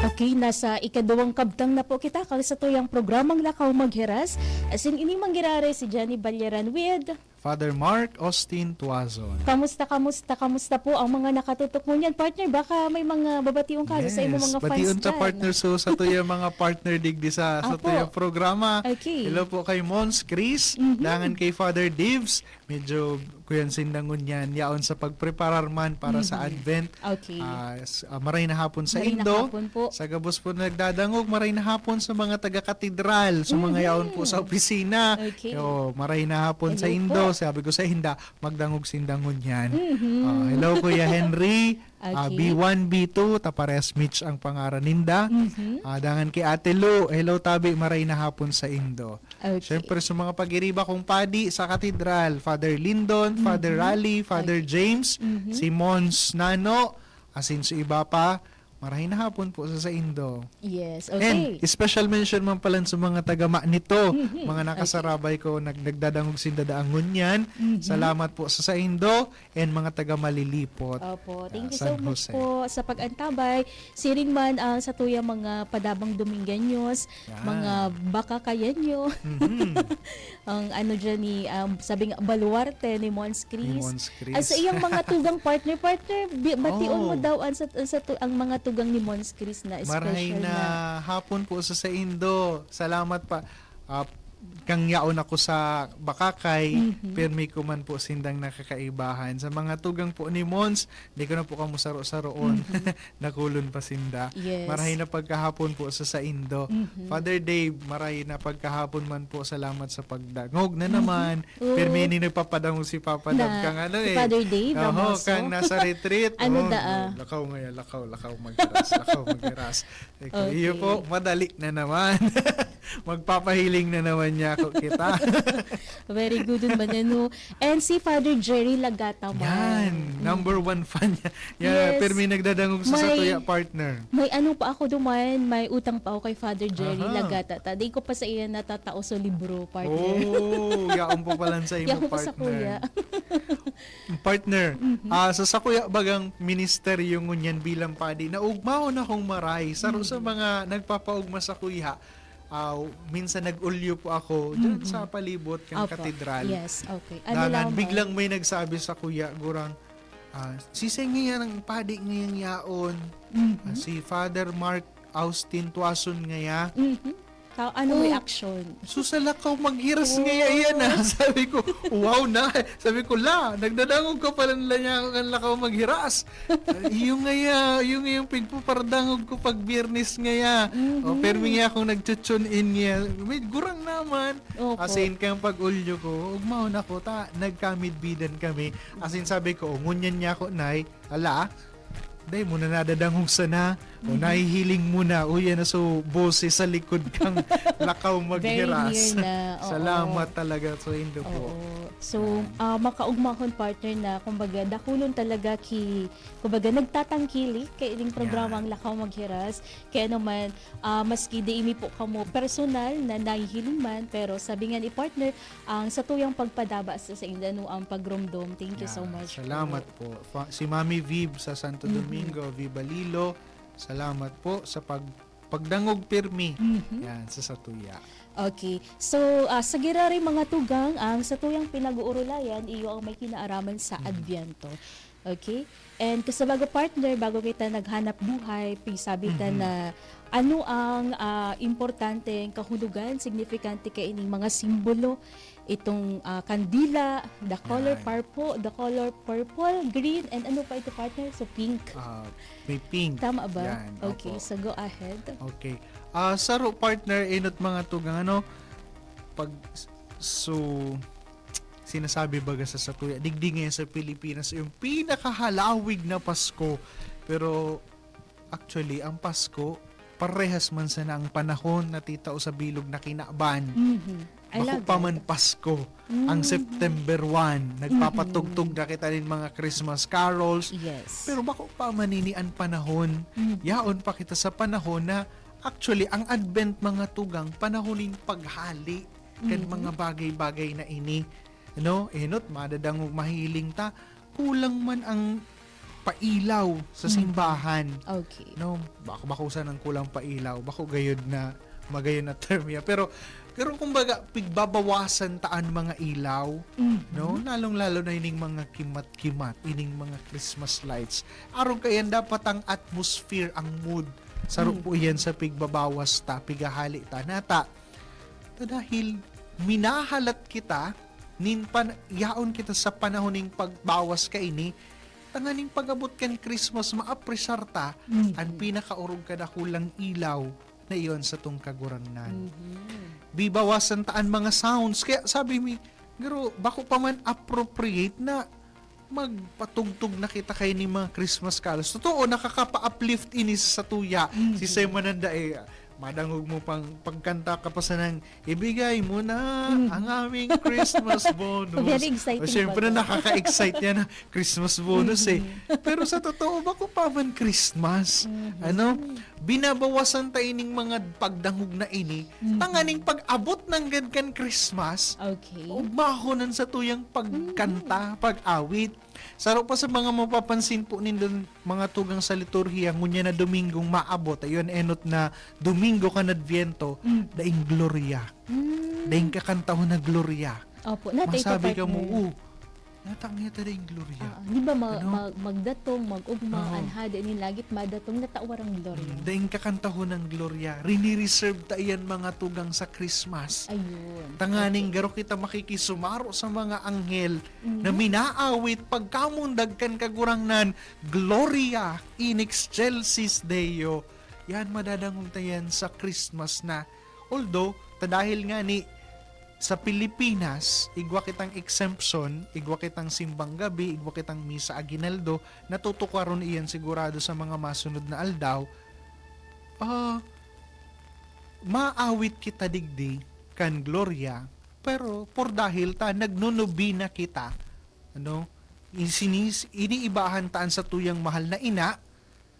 Okay, nasa ikaduwang kabtang na po kita kan satuyang programang Lakaw Maghiras. Asin ini manggiraray si Jenny Balyaran with Father Mark Austin Tuazon. Kamusta, kamusta, kamusta po ang mga nakatutok ngunyan? Partner, baka may mga babatiyon ka sa imong mga fans bation ta, dyan, partner. So, satuyang mga partner digdi sa, Apo. satuyang programa. Okay. Hello po kay Mons Chris, Mhm. dangan kay Father Divs. Medyo kuyan sinda ngunyan, yaon sa pagpreparar man para sa Mhm. Advent. Okay. Ah, s-, ah, maray na hapon sa Maray na indo. hapon po. Sa gabos po nagdadangog, maray na hapon sa mga taga-katedral, sa mga Mhm. yaon po sa opisina. Okay. Yo, maray na hapon sa Hello indo. po. Sabi ko sa inda, magdangog sinda ngunyan. Mhm. Ah, hello, Kuya Henry. Ah, Okay. B one, B two, ta parehas Mitch ang pangaran ninda. Mhm. Ah, dangan kay Ate Lu, hello, tabi, maray na hapon sa indo. Okay. Siyempre, sa mga pagiriba kong padi sa katedral, Father Lindon, Father Mhm. Raleigh, Father Okay. James, Mhm. si Mons Nano, asin sa iba pa, maray na hapon po sa saindo. Yes, And okay. special mention man pala sa mga taga Manito, Mhm. mga Okay. nakasarabay ko, nag-, nagdadangog sinda daan ngunyan. Mhm. Salamat po sa saindo and mga taga Malilipot, Opo. ah, Thank you San so much Jose. po sa pag-antabay. Siring man ang satuyang mga padabang Domingueños, Yan. mga Bacakayenyo. Mhm. Ang ano dyan ni, um, sabi nga, baluarte ni Mons Ni Chris. Mons Chris. Ah, sa iyang mga tugang partner, partner, bi-, bation mo Oh. daw ang sa, ang sa tu-, ang mga tugang ni Mons Chris na Maray special na na. hapon po sa saindo. Salamat pa. Ah, kang yaon ako sa Bacacay, Mhm. pirmi ko man po sindang nakakaibahan. Sa mga tugang po ni Mons, di ko na po kamo saro-saroon. Mhm. Nakulon pa sinda. Yes. Marahay na pagkahapon po sa saindo. Mhm. Father Dave, marahay na pagkahapon man po. Salamat sa pagdangog na Mhm. naman. Oo. Pirmi ni nagpapadangog si Papa Dab Na, kang ano si eh. Father Dave Oho, Ramoso. kang nasa retreat. Ano Oh, da, ah? lakaw ngayon, lakaw, lakaw maghiras, lakaw maghiras. Ikaw, iyo Okay. po, madali na naman. Magpapahiling na naman niya ako kita. Very good man yan, no? And si Father Jerry Lagata man. Yan, Mm. number one fan niya. Yan, Yes. pirmi nagdadangog sa May, satuya, partner. may ano pa ako duman, may utang pa ako kay Father Jerry Aha. Lagata. Ta, di ko pa sa iya natatao sa libro, partner. Oh, yaon po pala sa imo, Yaon po sa partner. kuya. Partner, Mhm. ah, sa sakuya bagang ministeryo ngunyan bilang padi, naugmahon akong maray. Saro sa Mhm. mga nagpapaugma sakuya, ah, minsan nag-ulyo po ako dyan Mhm. sa palibot kan Opo. katedral. Yes, okay. Ano Dangan, lang, biglang Mark? may nagsabi sa kuya, gurang, ah, "Sisay ngayon ang padi ngayang yaon?" Mhm. Ah, "Si Father Mark Austin Tuason ngaya." Mhm. Ta- ano may Oh. action? "So, sa lakaw maghiras Oh. ngaya yan, ah." Sabi ko, "Wow na." Sabi ko, "La, nagdadangog ka pala nila niya ako kan lakaw maghiras." Ah, yung ngaya, yung, yung pigpapardangog ko pag Biyernes ngaya. Mhm. O, pero may akong nagtutune in ngaya. May gurang naman. Opo. As in, kaya pag ulyo ko, ugmahon ako, ta, nagkamidbidan kami. As in, sabi ko, "O, ngunyan niya ako, Nay. Ala, dai mo na nadadangog sana. O, Mhm. nahihiling mo na. Uy, yan na so, boses sa likod kang lakaw maghiras." Very near na. Oo. Salamat talaga sa indo po. Oo. So, Yan. Ah, makaugmahon, partner, na, kumbaga, dakulon talaga ki, kumbaga, nagtatangkilik kaining programang Yan. Lakaw Maghiras. Kaya naman, ah, maski di ini po kamo personal na nahihiling man, pero sabi nga ni partner, ang satuyang pagpadaba sa, sa inda, no, ang pagromdom. Thank you so Yan. Much Salamat po. Po. Fa-, si Mami Viv sa Santo Mhm. Domingo, Viva Lilo. Salamat po sa pag-, pagdangog pirmi. Mhm. Yan, sa satuya. Okay. So, ah, sa giraray mga tugang, ang satuyang pinag-uurulayan, iyo ang may kinaaraman sa Mhm. Adviento. Okay? And kasabaga, partner, bago kita naghanap buhay, pisabi ta Mhm. na ano ang, ah, importanteng kahulugan, signifikante kaining mga simbolo, itong, ah, kandila, the color Yan. purple, the color purple, green, and ano pa ito, partner? So, pink. Ah, may pink. Tama ba? Yan, Okay, opo. So go ahead. Okay. Ah, saro, partner, enot mga tugang, ano, pag, so, sinasabi baga sa satuya, digdi ngayon sa Pilipinas, yung pinakahalawig na Pasko. Pero, actually, ang Pasko, parehas man sana ang panahon na titao sa bilog na kinaban. Mhm. Ay, Bako lagad. pa man Pasko, ang Mhm. September one, nagpapatugtog Mhm. na kita nin mga Christmas carols. Yes. Pero bako pa man ini an panahon. Mhm. Yaon pa kita sa panahon na, actually, ang Advent, mga tugang, panahon nin paghali kan Mhm. mga bagay-bagay na ini. No? Enot, madadangog, mahiling ta, kulang man ang pailaw sa Mhm. simbahan. Okay. No, bako, bako sanang kulang pailaw, bako gayod na magayon na term ya. Pero, pero kumbaga, pigbabawasan ta an mga ilaw, Mhm. no? Lalong-lalo na ining mga kimat-kimat, ining mga Christmas lights. Arog kaiyan dapat ang atmosphere, ang mood. Saro Mm. po iyan sa pigbabawas ta, pighahali ta. Nata, ta dahil minahalat kita, nin pan-, yaon kita sa panahon ning pagbawas kaini, tanganing pag-abot kan Christmas, maapresar ta Mhm. an pinakaorog kadakulang ilaw na iyon satong Kagurangnan. Mhm. Bibawasan ta an mga sounds. Kaya sabi mi, "Garo, bako pa man appropriate na magpatugtog na kita kaini mga Christmas carols." Totoo, nakakapa-uplift ini sa satuya. Mhm. Si Semana da, eh, madangog mo pang pagkanta ka pa sanang, "Ibigay mo na Mhm. ang aming Christmas bonus." Very exciting O, syempre, ba to? Nakaka-excite yan, ah. Christmas bonus, eh. Mhm. Pero sa totoo, bako pa man Christmas. Mhm. Ano? Binabawasan ta ining mga pagdangog na ini. Mhm. Tanganing pag-abot nanggad kan Christmas, Okay. ugmahon an satuyang pagkanta, Mhm. pag-awit. Saro pa sa mga mapapansin po nindon, mga tugang, sa liturhiya, ngunyan na Domingong maabot, ayun, enot na Domingo kan Adviento, Mm. daing Gloria. Mm. Daing kakantahon na Gloria. Opo, nata ito, Masabi ka mo, partner. "Oh, natang niya ta daing Gloria." Ah, di ba ma- Ano? ma- magdatong, mag-ugma, Oo. An hade nin langit, madatong na ta warang Gloria. Mm, daing kakantahon ng Gloria. Rinireserve ta iyan, mga tugang, sa Christmas. Ayun. Tanganing Okay. garo kita makikisumaro sa mga anghel Mhm. na minaawit pagkamundag kan Kagurangnan, "Gloria in excelsis Deo." Yan, madadangog ta yan sa Christmas na. Although, ta dahil nga ni sa Pilipinas, igwa kitang exemption, igwa kitang simbang gabi, igwa kitang misa aguinaldo, natutukaron iyan sigurado sa mga masunod na aldaw. Ah, maawit kita digdi kan Gloria, pero por dahil ta nagnonobena kita, ano, isinis-, iniibahan ta an satuyang mahal na ina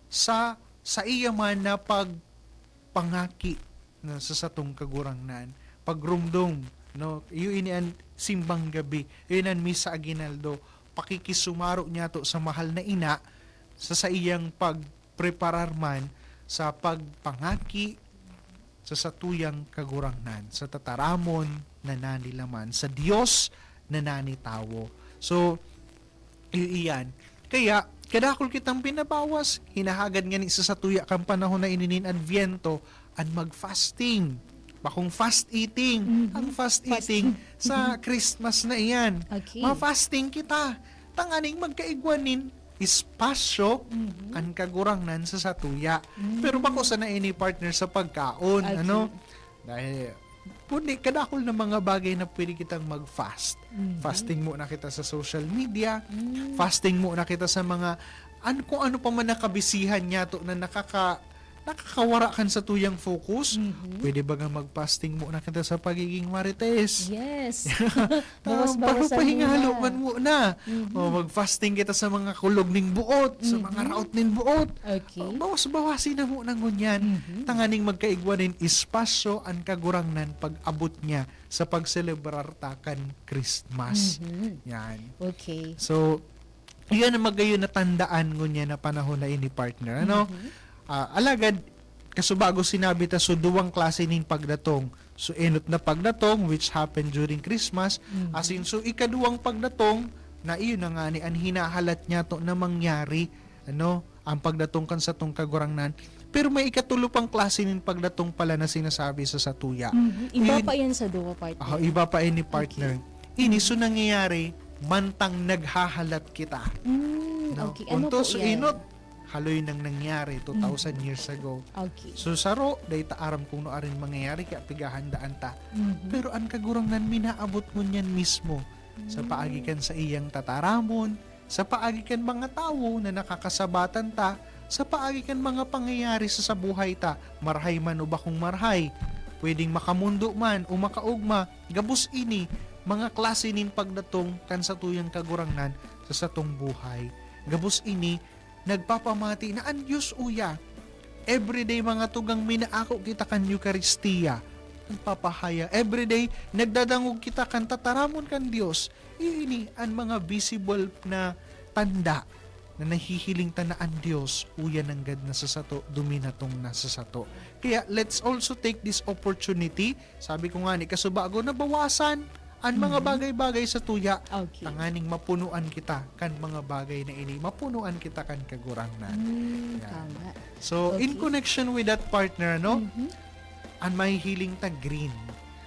sa saiya man na pagpangaki, no, sa satong Kagurangnan, pagromdom, no, iyo ini an simbang gabi, iyo ini an misa aguinaldo, pakikisumaro niyato sa mahal na ina sa saiyang pagpreparar man sa pagpangaki, sa satuyang Kagurangnan, sa tataramon na nanilaman, sa Dios na nanitawo. So, iyo iyan. Kaya, kadakul kitang pinabawas, hinahagad ngani sa satuya kan panahon na ini nin Adviento, an mag-fasting. Bakong fast eating. Mhm. Ang fast Fast eating sa Christmas na iyan. Okay. Ma-fasting kita. Tanganing magkaigwa nin espasyo Mhm. an Kagurangnan sa satuya. Mm. Pero bako sana ini, partner, sa pagkaon, Okay. ano? Dahil, kundi kadakul na mga bagay na pwede kitang mag-fast. Mhm. Fasting muna kita sa social media, Mm. fasting muna kita sa mga, an-, kung ano pa man nakabisihan niyato na nakaka-, nakakawara kan satuyang focus. Mhm. Pwede ba nga mag-fasting muna kita sa pagiging marites? Yes. Ah, Bawas-bawasan baro pa hingalo muna. man muna. Mhm. O, mag-fasting kita sa mga kulog ning buot, sa mga Mhm. raot ning buot. Okay. O, bawas-bawasi na muna ngunyan. Mhm. Tanganing magkaigwa nin espasyo an Kagurangnan pag-abot niya sa pagselebrar ta kan Christmas. Mhm. Yan. Okay. So, iyan ang magayon na tandaan ngunyan na panahon na ini, partner. Ano? Mhm. Ah, alagad, kasubago sinabi ta, so, duwang klase nin pagdatong. So, enot na pagdatong, which happened during Christmas. Mhm. Asin, so, ikaduwang pagdatong, na iyon na nga ni an hinahalat niyato na mangyari, ano, ang pagdatong kan satong Kagurangnan. Pero may ikatulo pang klase nin pagdatong pala na sinasabi sa satuya. Mhm. Iba Yun, pa yan sa duwa, partner. Ah, iba pa ini, partner. Okay. Ini, so, nangyayari, mantang naghahalat kita. Mm, No? okay. Ano Punto, po so, yan? enot, haloy nang nangyari two thousand Mm. years ago. Okay. So, saro, dai ta aram kung ano arin mangyayari, kaya pighahandaan ta. Mhm. Pero an Kagurangnan minaabot ngunyan mismo sa Mm. paagi kan saiyang tataramon, sa paagi kan mga tawo na nakakasabatan ta, sa paagi kan mga pangyayari sa, sa buhay ta, marhay man o bakong marhay, pwedeng makamondo man o makaogma, gabos ini, mga klase nin pagdatong kan satuyang Kagurangnan sa satong buhay. Gabos ini, nagpapamati na an Dios uya. Everyday, mga tugang, minaako kita kan Eukaristia, nagpapahayag. Everyday, nagdadangog kita kan tataramon kan Dios. Iyo ini an mga visible na tanda na nahihiling ta na an Dios uya nanggad na sa sato, duminatong na sa sato. Kaya, let's also take this opportunity. Sabi ko nga ni, kasubago, nabawasan an mga Mhm. bagay-bagay sa tuya, Okay. tanganing mapunuan kita kan mga bagay na ini, mapunuan kita kan Kagurangnan. Mm, Yan. tama. So, in Okay. connection with that, partner, no? Mhm. An mahihiling ta green.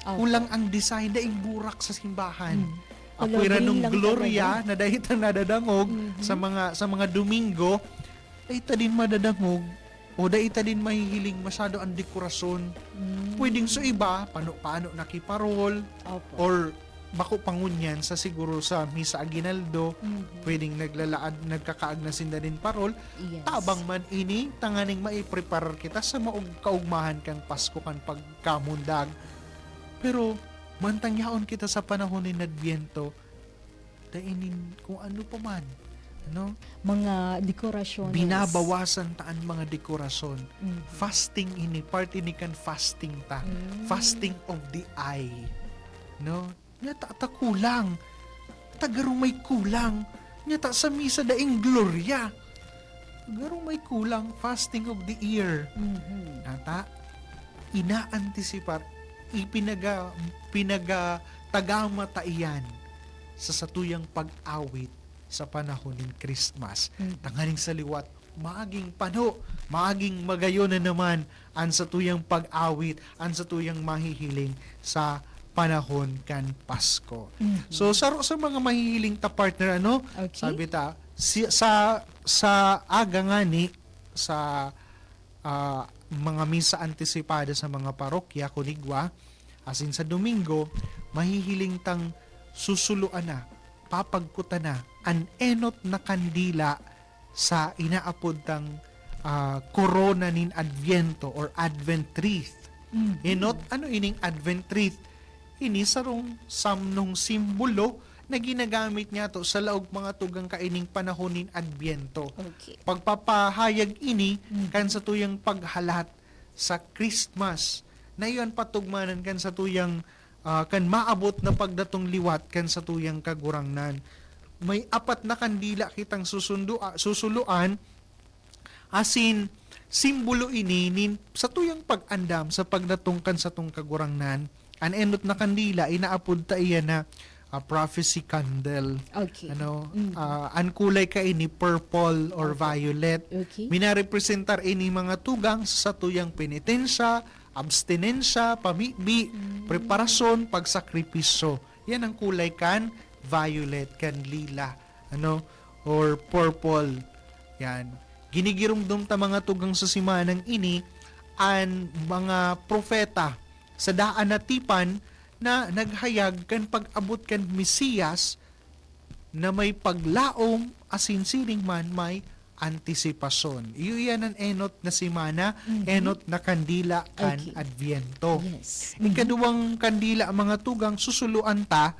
Opo. Kulang ang design, daing burak sa simbahan. Mm. Apoy Color green ranong lang gloria talaga. na dai ta nadadangog Mhm. sa mga, sa mga Domingo, dai ta din madadangog o dai ta din mahihiling masyado ang dekorasyon. Mm. Pwedeng sa iba, pano-pano nakiparol, Opo. or bako pa ngunyan sa, siguro sa misa aguinaldo, Mhm. pwedeng naglalaad, nagkakaag na sinda nin parol. Yes. Tabang man ini, tanganing maipreparar kita sa maog-, kaugmahan kan Pasko, kan pagkamundag. Pero, mantang yaon kita sa panahon nin Adbyento, dai nin kung ano pa man, ano? Mga decorations. Binabawasan ta an mga dekorasyon. Mhm. Fasting ini, part ini kan fasting ta. Mm. Fasting of the eye. No? Nya ta, ta kulang. Ta garo may kulang. Nya ta sa misa daing gloria. Garo may kulang, fasting of the ear. Mhm. Ata, inaantisipar, ipinaga-, pinagatagama ta iyan sa satuyang pag-awit sa panahon nin Christmas. Mhm. Tanganing sa liwat, maging pano, maging magayon na naman an satuyang pag-awit, an satuyang mahihiling sa panahon kan Pasko. Mhm. So, saro sa mga mahihiling ta, partner, ano? Okay. Sabi ta, si, sa, sa aga ngani, sa, ah, mga misa antisipada sa mga parokya, kunigwa, asin sa Domingo, mahihiling tang susuloan na, papagkutan na, an enot na kandila sa inaapod tang, ah, korona nin Adbyento or Advent wreath. Mhm. Enot, ano ining Advent wreath? Ini sarong samnong simbolo na ginagamit niyato sa laog mga tugang kaining panahon nin Adbyento. Okay. Pagpapahayag ini Mhm. kan satuyang paghalat sa Christmas, na iyan patugmanan kan satuyang, ah, kan maabot na pagdatong liwat kan satuyang Kagurangnan. May apat na kandila kitang susundo-, ah, susuloan, asin simbolo ini nin satuyang pag-andam sa pagdatong kan satong Kagurangnan. An enot na kandila, inaapod ta iyan na, ah, prophecy candle. Okay. Ano, Mm. ah, an kulay kaini purple or Opo. violet. Okay. Minarepresentar ini mga tugang sa satuyang penitensya, abstinensya, pamibi, Mm. preparasyon, pagsakripisyo. Yan ang kulay kan violet, kan lila, ano, or purple. Yan. Ginigiromdom ta mga tugang sa simanang ini an mga propeta sa daan na tipan na naghayag kan pag-abot kan Mesiyas na may paglaom asin siring man may antisipasyon. Iyo iyan an enot na semana, Mhm. enot na kandila kan Okay. Adviento. Yes. Mhm. Ikaduwang kandila, mga tugang, susuloan ta,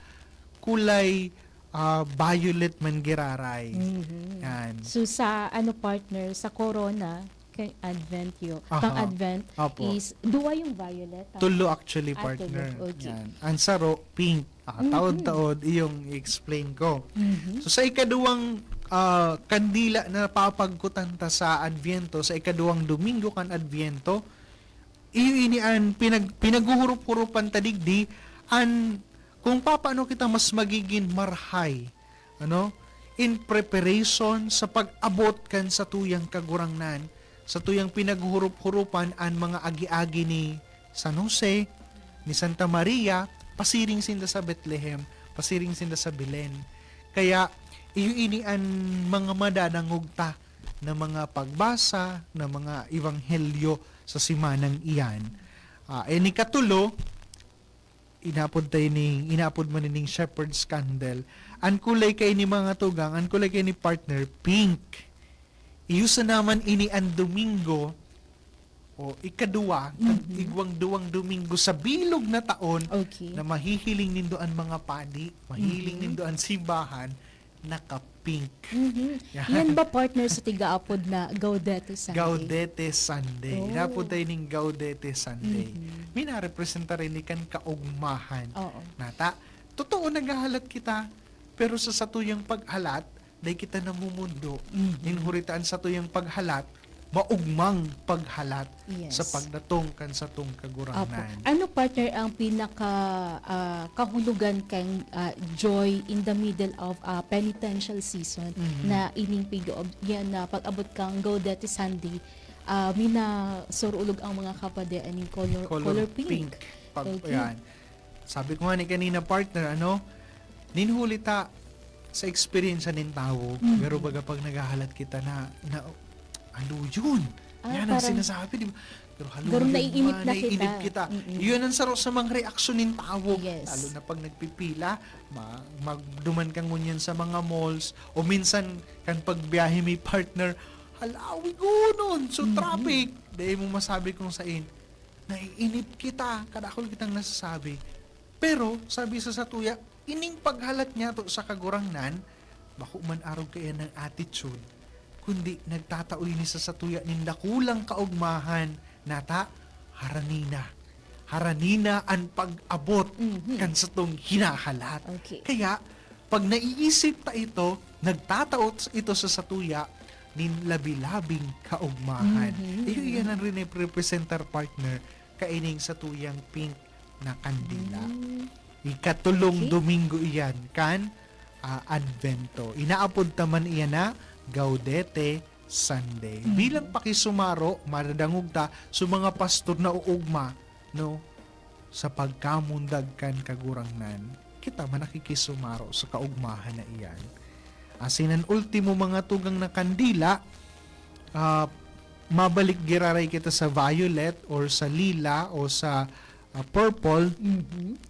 kulay, ah, violet man giraray. Mhm. Yan. So, sa ano, partner, sa corona, kay Advent yo-, Aha. pang Advent Opo. is duwa yung violet, tama? Tulo actually, Ah, tulo. partner. Okay. Yan. Ang saro, pink. Ah, Mhm. taod-taod iyong i-explain ko. Mhm. So, sa ikaduwang, ah, kandila na papagkutan ta sa Adviento, sa ikaduwang Domingo kan Adviento, iyo ini an pinag-, pinaghuhurup-hurupan ta digdi, an kung papaano kita mas magigin marhay, ano, in preparation sa pag-abot kan satuyang Kagurangnan, satuyang pinaghuhurup-hurupan an mga agi-agi ni San Jose, ni Santa Maria, pasiring sinda sa Betlehem, pasiring sinda sa Belen. Kaya, iyo ini an mga madadangog ta na mga pagbasa, na mga ebanghelyo sa simanang iyan. Ah, eh, ni katulo, inapod tayo ni, inapod man ning shepherd's candle. An kulay kay ni mga tugang, an kulay kay ni partner, pink. Iyo sa naman ini an Domingo, o ikaduwa, kan Mhm. igwang duwang Domingo sa bilog na taon, Okay. na mahihiling nindo an mga padi, mahihiling Mhm. nindo an simbahan, naka-pink. Mhm. Yan. Yan ba, partner, sa tigaapod na Gaudete Sunday? Gaudete Sunday. Oh. Inapod tayo ning Gaudete Sunday. Mhm. Minarepresenta rin ni kan kaugmahan. Oo. Nata, totoo, naghahalat kita, pero sa satuyang paghalat, dai kita namumundo. Mhm. Nin huritaan satuyang paghalat, maugmang paghalat Yes. sa pagdatong kan satong Kagurangnan. Apo. Ano, partner, ang pinaka, ah, kahulogan kan, ah, joy in the middle of a penitential season Mhm. na ining pig-, yan na pag-abot kang Gaudete Sunday, ah, minasurulog ang mga kapadi aning color, Color color pink. pink. Pag, Okay. yan. Sabi ko nga ni kanina, partner, ano, nin huli ta sa eksperyensya nin tawo, Mhm. pero baga pag naghahalat kita na, na, "Ano yun?" Ah, Yan ang parang sinasabi, di ba? Pero halo Pero yun, naiinip ma, na naiinip kita. kita. Mm-mm. Yun ang saro sa mga reaksyon nin tawo. Yes. Lalo na pag nagpipila, ma-, magduman ka ngunyan sa mga malls, o minsan, kan pagbiyahe may partner, halawi ko nun, so Mm-mm. traffic. Dahil mo masabi kung sain, naiinip kita, kadakul kitang nasasabi. Pero, sabi sa satuya, ining paghalat niyato sa Kagurangnan, bako man arog kaiyan ang attitude, kundi nagtatao ini sa satuya nin dakulang kaugmahan, nata, harani na. Harani na an pag-abot Mhm. kan satong hinahalat. Okay. Kaya, pag naiisip ta ito, nagtatao ito sa satuya nin labi-labing kaugmahan. Mhm. Iyo, iyan ang rinepresentar, partner, kaining satuyang pink na kandila. Mm. Ikatulong Okay. Domingo iyan kan, ah, Advento. Inaapod ta man iyan na Gaudete Sunday. Mm. Bilang pakisumaro, madadangog ta sa mga pastor na uugma, no, sa pagkamundag kan Kagurangnan, kita man nakikisumaro sa kaugmahan na iyan. Asin an ultimo, mga tugang, na kandila, ah, mabalik giraray kita sa violet or sa lila o sa, ah, purple. Mhm.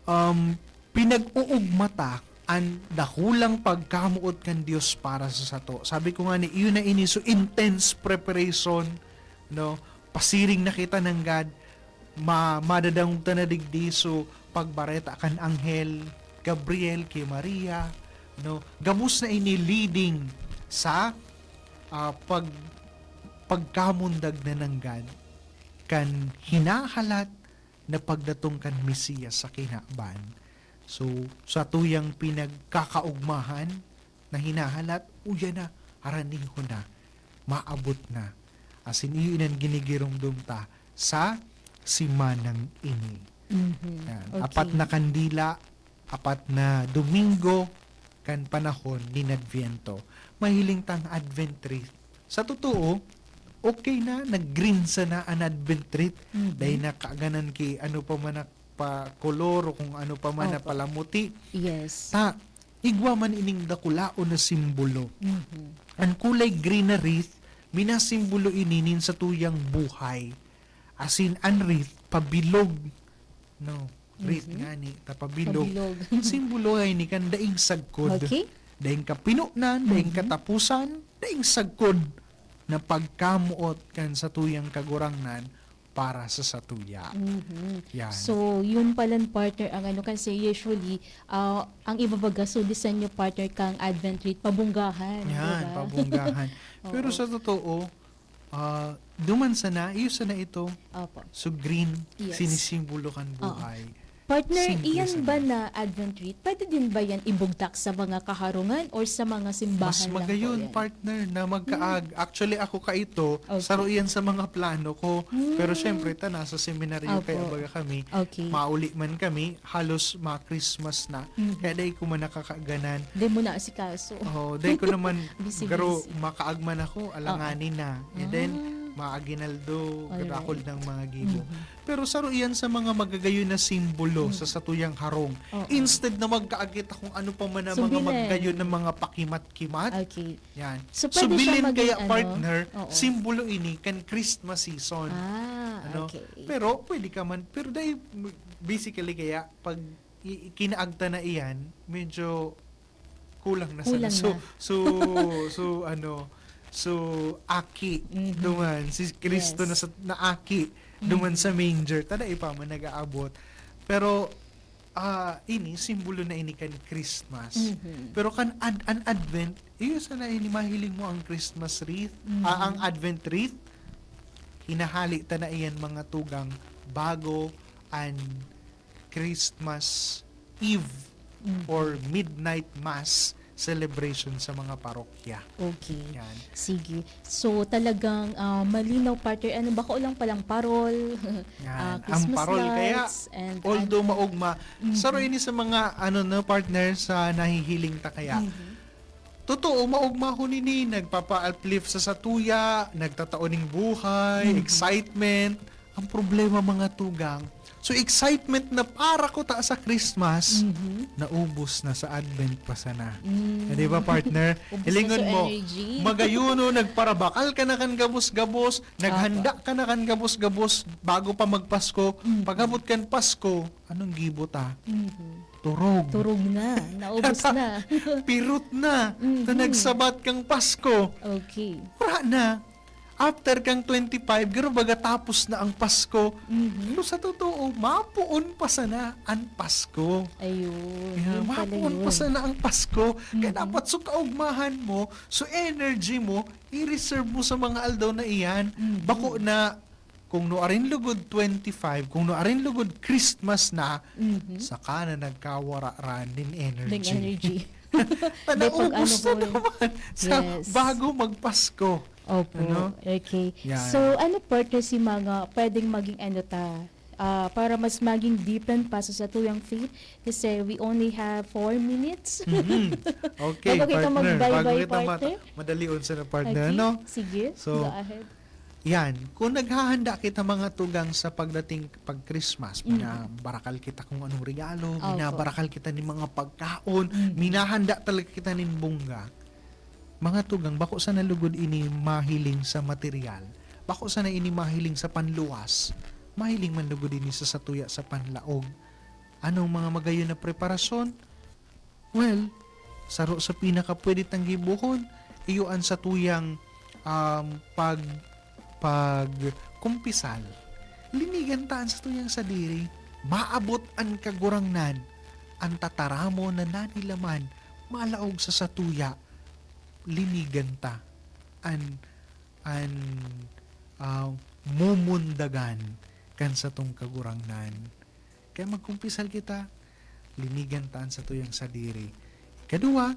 Um, pinag-uugma ta an dakulang pagkamoot kan Dios para sa sato. Sabi ko nga ni, iyo na ini, so intense preparation, no? Pasiring na kita nanggad, ma-, madadangog ta na digdi, so pagbareta kan anghel Gabriel ki Maria, no? Gabos na ini leading sa, ah, pag-, pagkamundag na nanggad kan hinahalat na pagdatong kan Mesiyas sa kinaban. So, sa tuyang pinagkakaugmahan na hinahalat, uya na, haranihon na, maabot na Asin iyo inan ginigiromdom ta sa simanang ini. Mhm. Yan. Okay. Apat na kandila, apat na Domingo kan panahon nin Adviento. Mahiling tang Advent wreath. Sa totoo, okay na, nag-green sana an Advent wreath. Mhm. Dahil nakaganan ki ano pa man na pa kolor o kung ano pa man na Opo. palamuti. Yes. Ta, igwa man ining dakulaon na simbolo. Mhm. Ang kulay green na wreath, minasimbolo ini nin satuyang buhay. Asin, an wreath, pabilog. No, wreath Mhm. nga ni, ta pabilog. Pabilog. Simbolo ay ni kan daing sagkod. Okay. Daing kapinonan, daing Mhm. katapusan, daing sagkod na pagkamoot kan satuyang Kagurangnan para sa satuya. Mhm. Yan. So, yun palan, partner, ang ano, kasi usually, ah, ang ibabaga, so, design nyo, partner, kang Advent wreath, pabunggahan, di Yan, ba? pabunggahan. Pero Oo. Sa totoo, ah, duman sana, iyo sana ito. Opo. So green, Yes. sinisimbolo kan Oo. buhay. Partner, Simple iyan sana. Ba na Advent wreath, pwede din ba yan ibugtak sa mga kaharungan or sa mga simbahan Mas lang po magayon, yan? Partner, na magkaag. Actually, ako kaito, Okay. saro iyan sa mga plano ko. Hmm. Pero syempre, ta, nasa seminaryo Opo. kaya baga kami. Okay. Mauli man kami, halos ma-Christmas na. Mhm. Kaya dai ko man nakakaganan. Di mo na asikaso. Oh, dai ko naman, Busy, pero busy. Makaagman ako, alanganin na. And then, Ah. maaginaldo, Alright. Grakol ng mga gibo. Mhm. Pero saro iyan sa mga magagayon na simbolo Mhm. sa satuyang harong. Oo. Instead na magkaagit akong ano pa man na So, mga bilen. Magagayon na mga pakimat-kimat. Okay. Yan. So, So, pwede siya bilin maging kaya, ano? Partner, Oo. simbolo ini kan Christmas season. Ah, Ano? Okay. Pero pwede ka man, pero dahil basically kaya pag i- kinaagta na iyan, medyo kulang na Kulang sana. So, na. so, so, ano, so, aki Mhm. duman, si Kristo Yes. na, sa, na aki duman Mhm. sa manger, tada ipa man nag-aabot. Pero, ah, ini, simbolo na ini kan Christmas. Mhm. Pero kan ad, an Advent, iyo sana ini mahiling mo ang Christmas wreath, Mhm. ah, ang Advent wreath, hinahali ta na iyan mga tugang bago an Christmas Eve Mhm. or midnight mass celebration sa mga parokya. Okay. Yan. Sige. So, talagang ah, malinaw, partner. Ano, bako lang palang parol, Yan. ah, Ang Christmas parol kaya, lights, and although ano. maugma, Mhm. saro ini sa mga, ano na, partner, sa nahihiling ta kaya. Mhm. Totoo, maugma ho nini, nagpapa-uplift sa satuya, nagtatao ning buhay, Mhm. excitement. Ang problema, mga tugang, so excitement na para ko ta sa Christmas, Mhm. naubos na sa Advent pa sana. Mm. Eh, di ba, partner? Ubos na Hilingon sa mo, energy. Magayuno, nagparabakal ka na kan gabos-gabos, naghanda ka na kan gabos-gabos bago pa magpasko. Mhm. Pag-abot kan Pasko, anong gibo ta? Mhm. Turog. Turog na. Naubos na. Pirot na. Mhm. Na nagsabat kang Pasko. Okay. Wala na. After kang twenty-five, garo baga tapos na ang Pasko. Mhm. Pero sa totoo, mapoon pa sana ang Pasko. Ayun. Yeah, Yun pala mapoon yun. pa sana ang Pasko. Kaya Mhm. dapat so kaugmahan mo, so energy mo, i-reserve mo sa mga aldaw na iyan. Mhm. Bako na, kung nuarin lugod twenty-five, kung nuarin lugod Christmas na, Mhm. saka na nagkawara ran nin energy. Ning energy. Ta, Hindi, pag naubos ano na po, naman sa yes. bago magpasko. Opo. Ano? Okay. Yan. So, ano, partner, si mga pwedeng maging ano ta, ah, para mas maging deepen pa sa satuyang faith? Kasi we only have four minutes. Mhm. Okay, Bago kita partner. mag-bye-bye, Bago kita partner. mata-, madalion sa na, partner, Okay, no? Sige, So, go ahead. Yan. Kung naghahanda kita, mga tugang, sa pagdating pag Christmas, Mm. minabarakal kita kung anong regalo, Opo. minabarakal kita nin mga pagkaon, Mm. minahanda talaga kita nin bongga. Mga tugang, bako sana lugod ini mahiling sa material. Bako sana ini mahiling sa panluwas. Mahiling man lugod ini sa satuya sa panlaog. Anong mga magayon na preparasyon? Well, saro sa pinakapwede tang gibohon, iyo an satuyang, um, pag-, pagkumpisal. Linigan ta an satuyang sadiri. Maabot an Kagurangnan. An tataramon na nanilaman, malaog sa satuya. Linigan ta an, an, ah, mumundagan kan satong Kagurangnan. Kaya magkumpisal kita, linigan ta an satuyang sadiri. Ikaduwa,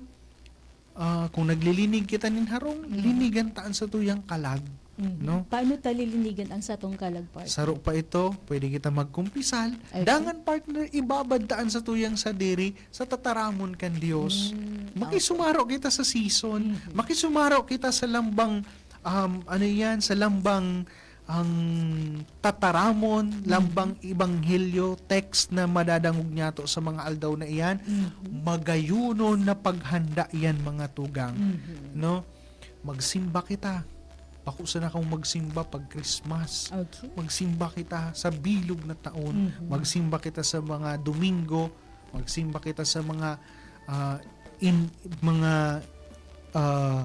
ah, kung naglilinig kita nin harong, Mm. linigan ta an satuyang kalag. Mhm. No? Paano ta lilinigan ang satong kalag, partner? Saro pa ito, pwede kita magkumpisal. Okay. Dangan, partner, ibabad ta an satuyang sadiri sa tataramon kan Dios. Mm, Makisumaro kita sa season. Mhm. Makisumaro kita sa lambang, um, ano yan, sa lambang ang tataramon, Mhm. lambang ebanghelyo, text na madadangog niyato sa mga aldaw na iyan. Mhm. Magayonon na paghanda yan, mga tugang. Mhm. No? Magsimba kita. Bako sana kang magsimba pag Christmas. Okay. Magsimba kita sa bilog na taon. Mhm. Magsimba kita sa mga Domingo. Magsimba kita sa mga, ah, in, mga, ah,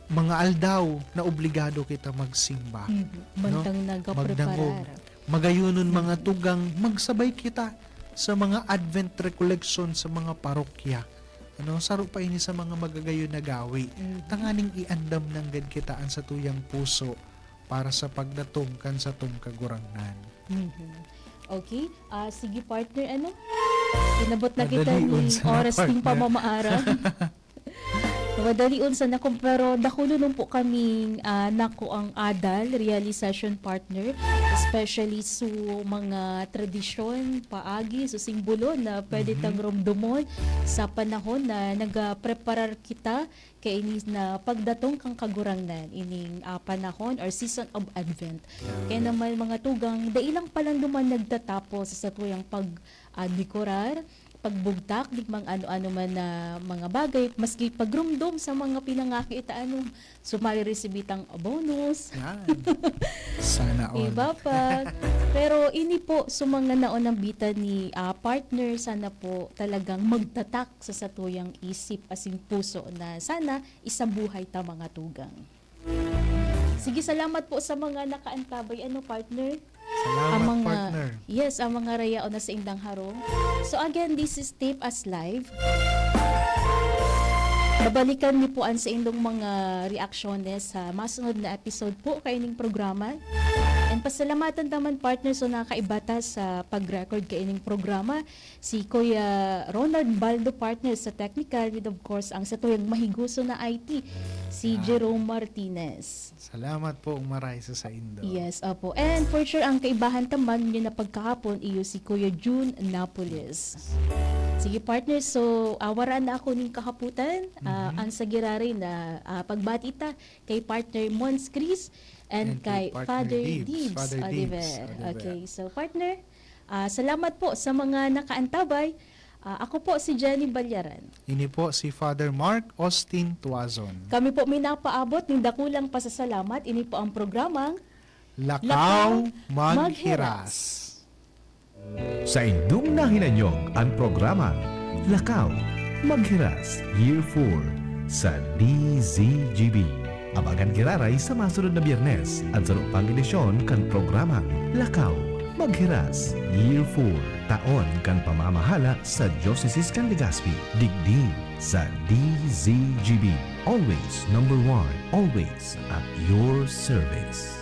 mga aldaw na obligado kita magsimba. Mhm. No? Mantang nagapreparar. Magdangog. Magayonon, mga Mhm. tugang, magsabay kita sa mga Advent recollection sa mga parokya. Ano, saro pa ini sa mga magagayon na gawi. Mhm. Tanganing iandam nanggad kita an satuyang puso para sa pagdatong kan satong Kagurangnan. Mhm. Okay. Ah, sige, partner, ano? Inabot na kita Padalion ni sana, oras ning partner. Pamamaarag. Madalion sana kung, pero dakulonon po kaming, ah, nakuang adal, realization, partner, especially sa mga tradisyon, paagi, sa simbolo na pwede Mhm. tang romdomon sa panahon na nagapreparar kita kaini na pagdatong kan Kagurangnan, ining, ah, panahon or season of Advent. Yan. Kaya naman, mga tugang, dai lang palan duman nagtatapos sa satuyang pag, ah, dekorar, pagbugtak, digmang ano-ano man na mga bagay, maski pagromdom sa mga pinangaki ta, ano, sumali resibi tang bonus. Yan. Sana all. Iba pa. Pero ini po, sa mga naon nambitan ni, ah, partner, sana po talagang magtatak sa satuyang isip asin puso na sana isabuhay ta, mga tugang. Sige, salamat po sa mga nakaantabay, ano, partner? Salamat, Ang mga, partner. yes, ang mga rayaon na saindang harong. So again, this is Tape Us Live. Babalikan niyo po ang saindong mga reaksyones sa masunod na episode po kaining programa. And pasalamatan ta man, partner, so nakaiba ta sa pag-record kaining programa. Si Kuya Ronald Baldo, partner, sa technical, with, of course, ang satuyang mahiguso na I T, si Yan. Jerome Martinez. Salamat po, maray sa saindo. Yes, opo. And for sure, ang kaibahan ta man, yun na pagkahapon, iyo si Kuya Jun Napoles. Sige, partner, so, ah, wara na ako ning kahapotan. Ah, Mhm. Ang sa giraray na, ah, pagbati ta kay partner Mons Chris and And kay kay partner Father Dibs, Dibs Father Dibs Oliver. Oliver. Okay, so, partner, ah, salamat po sa mga nakaantabay. Ah, ako po si Jenny Balyaran. Ini po si Father Mark Austin Tuazon. Kami po may napaabot ning dakulang pasasalamat. Ini po ang programang Lakaw Lakaw Maghiras. Maghiras. Saindong nahinanyog an programang Lakaw Maghiras Year four sa D Z G B. Abangan giraray sa masunod na Biyernes an saro pang edisyon kan programang Lakaw Maghiras Year four, taon kan pamamahala sa Diocese kan Legazpi, digdi sa D Z G B. Always number one, always at your service.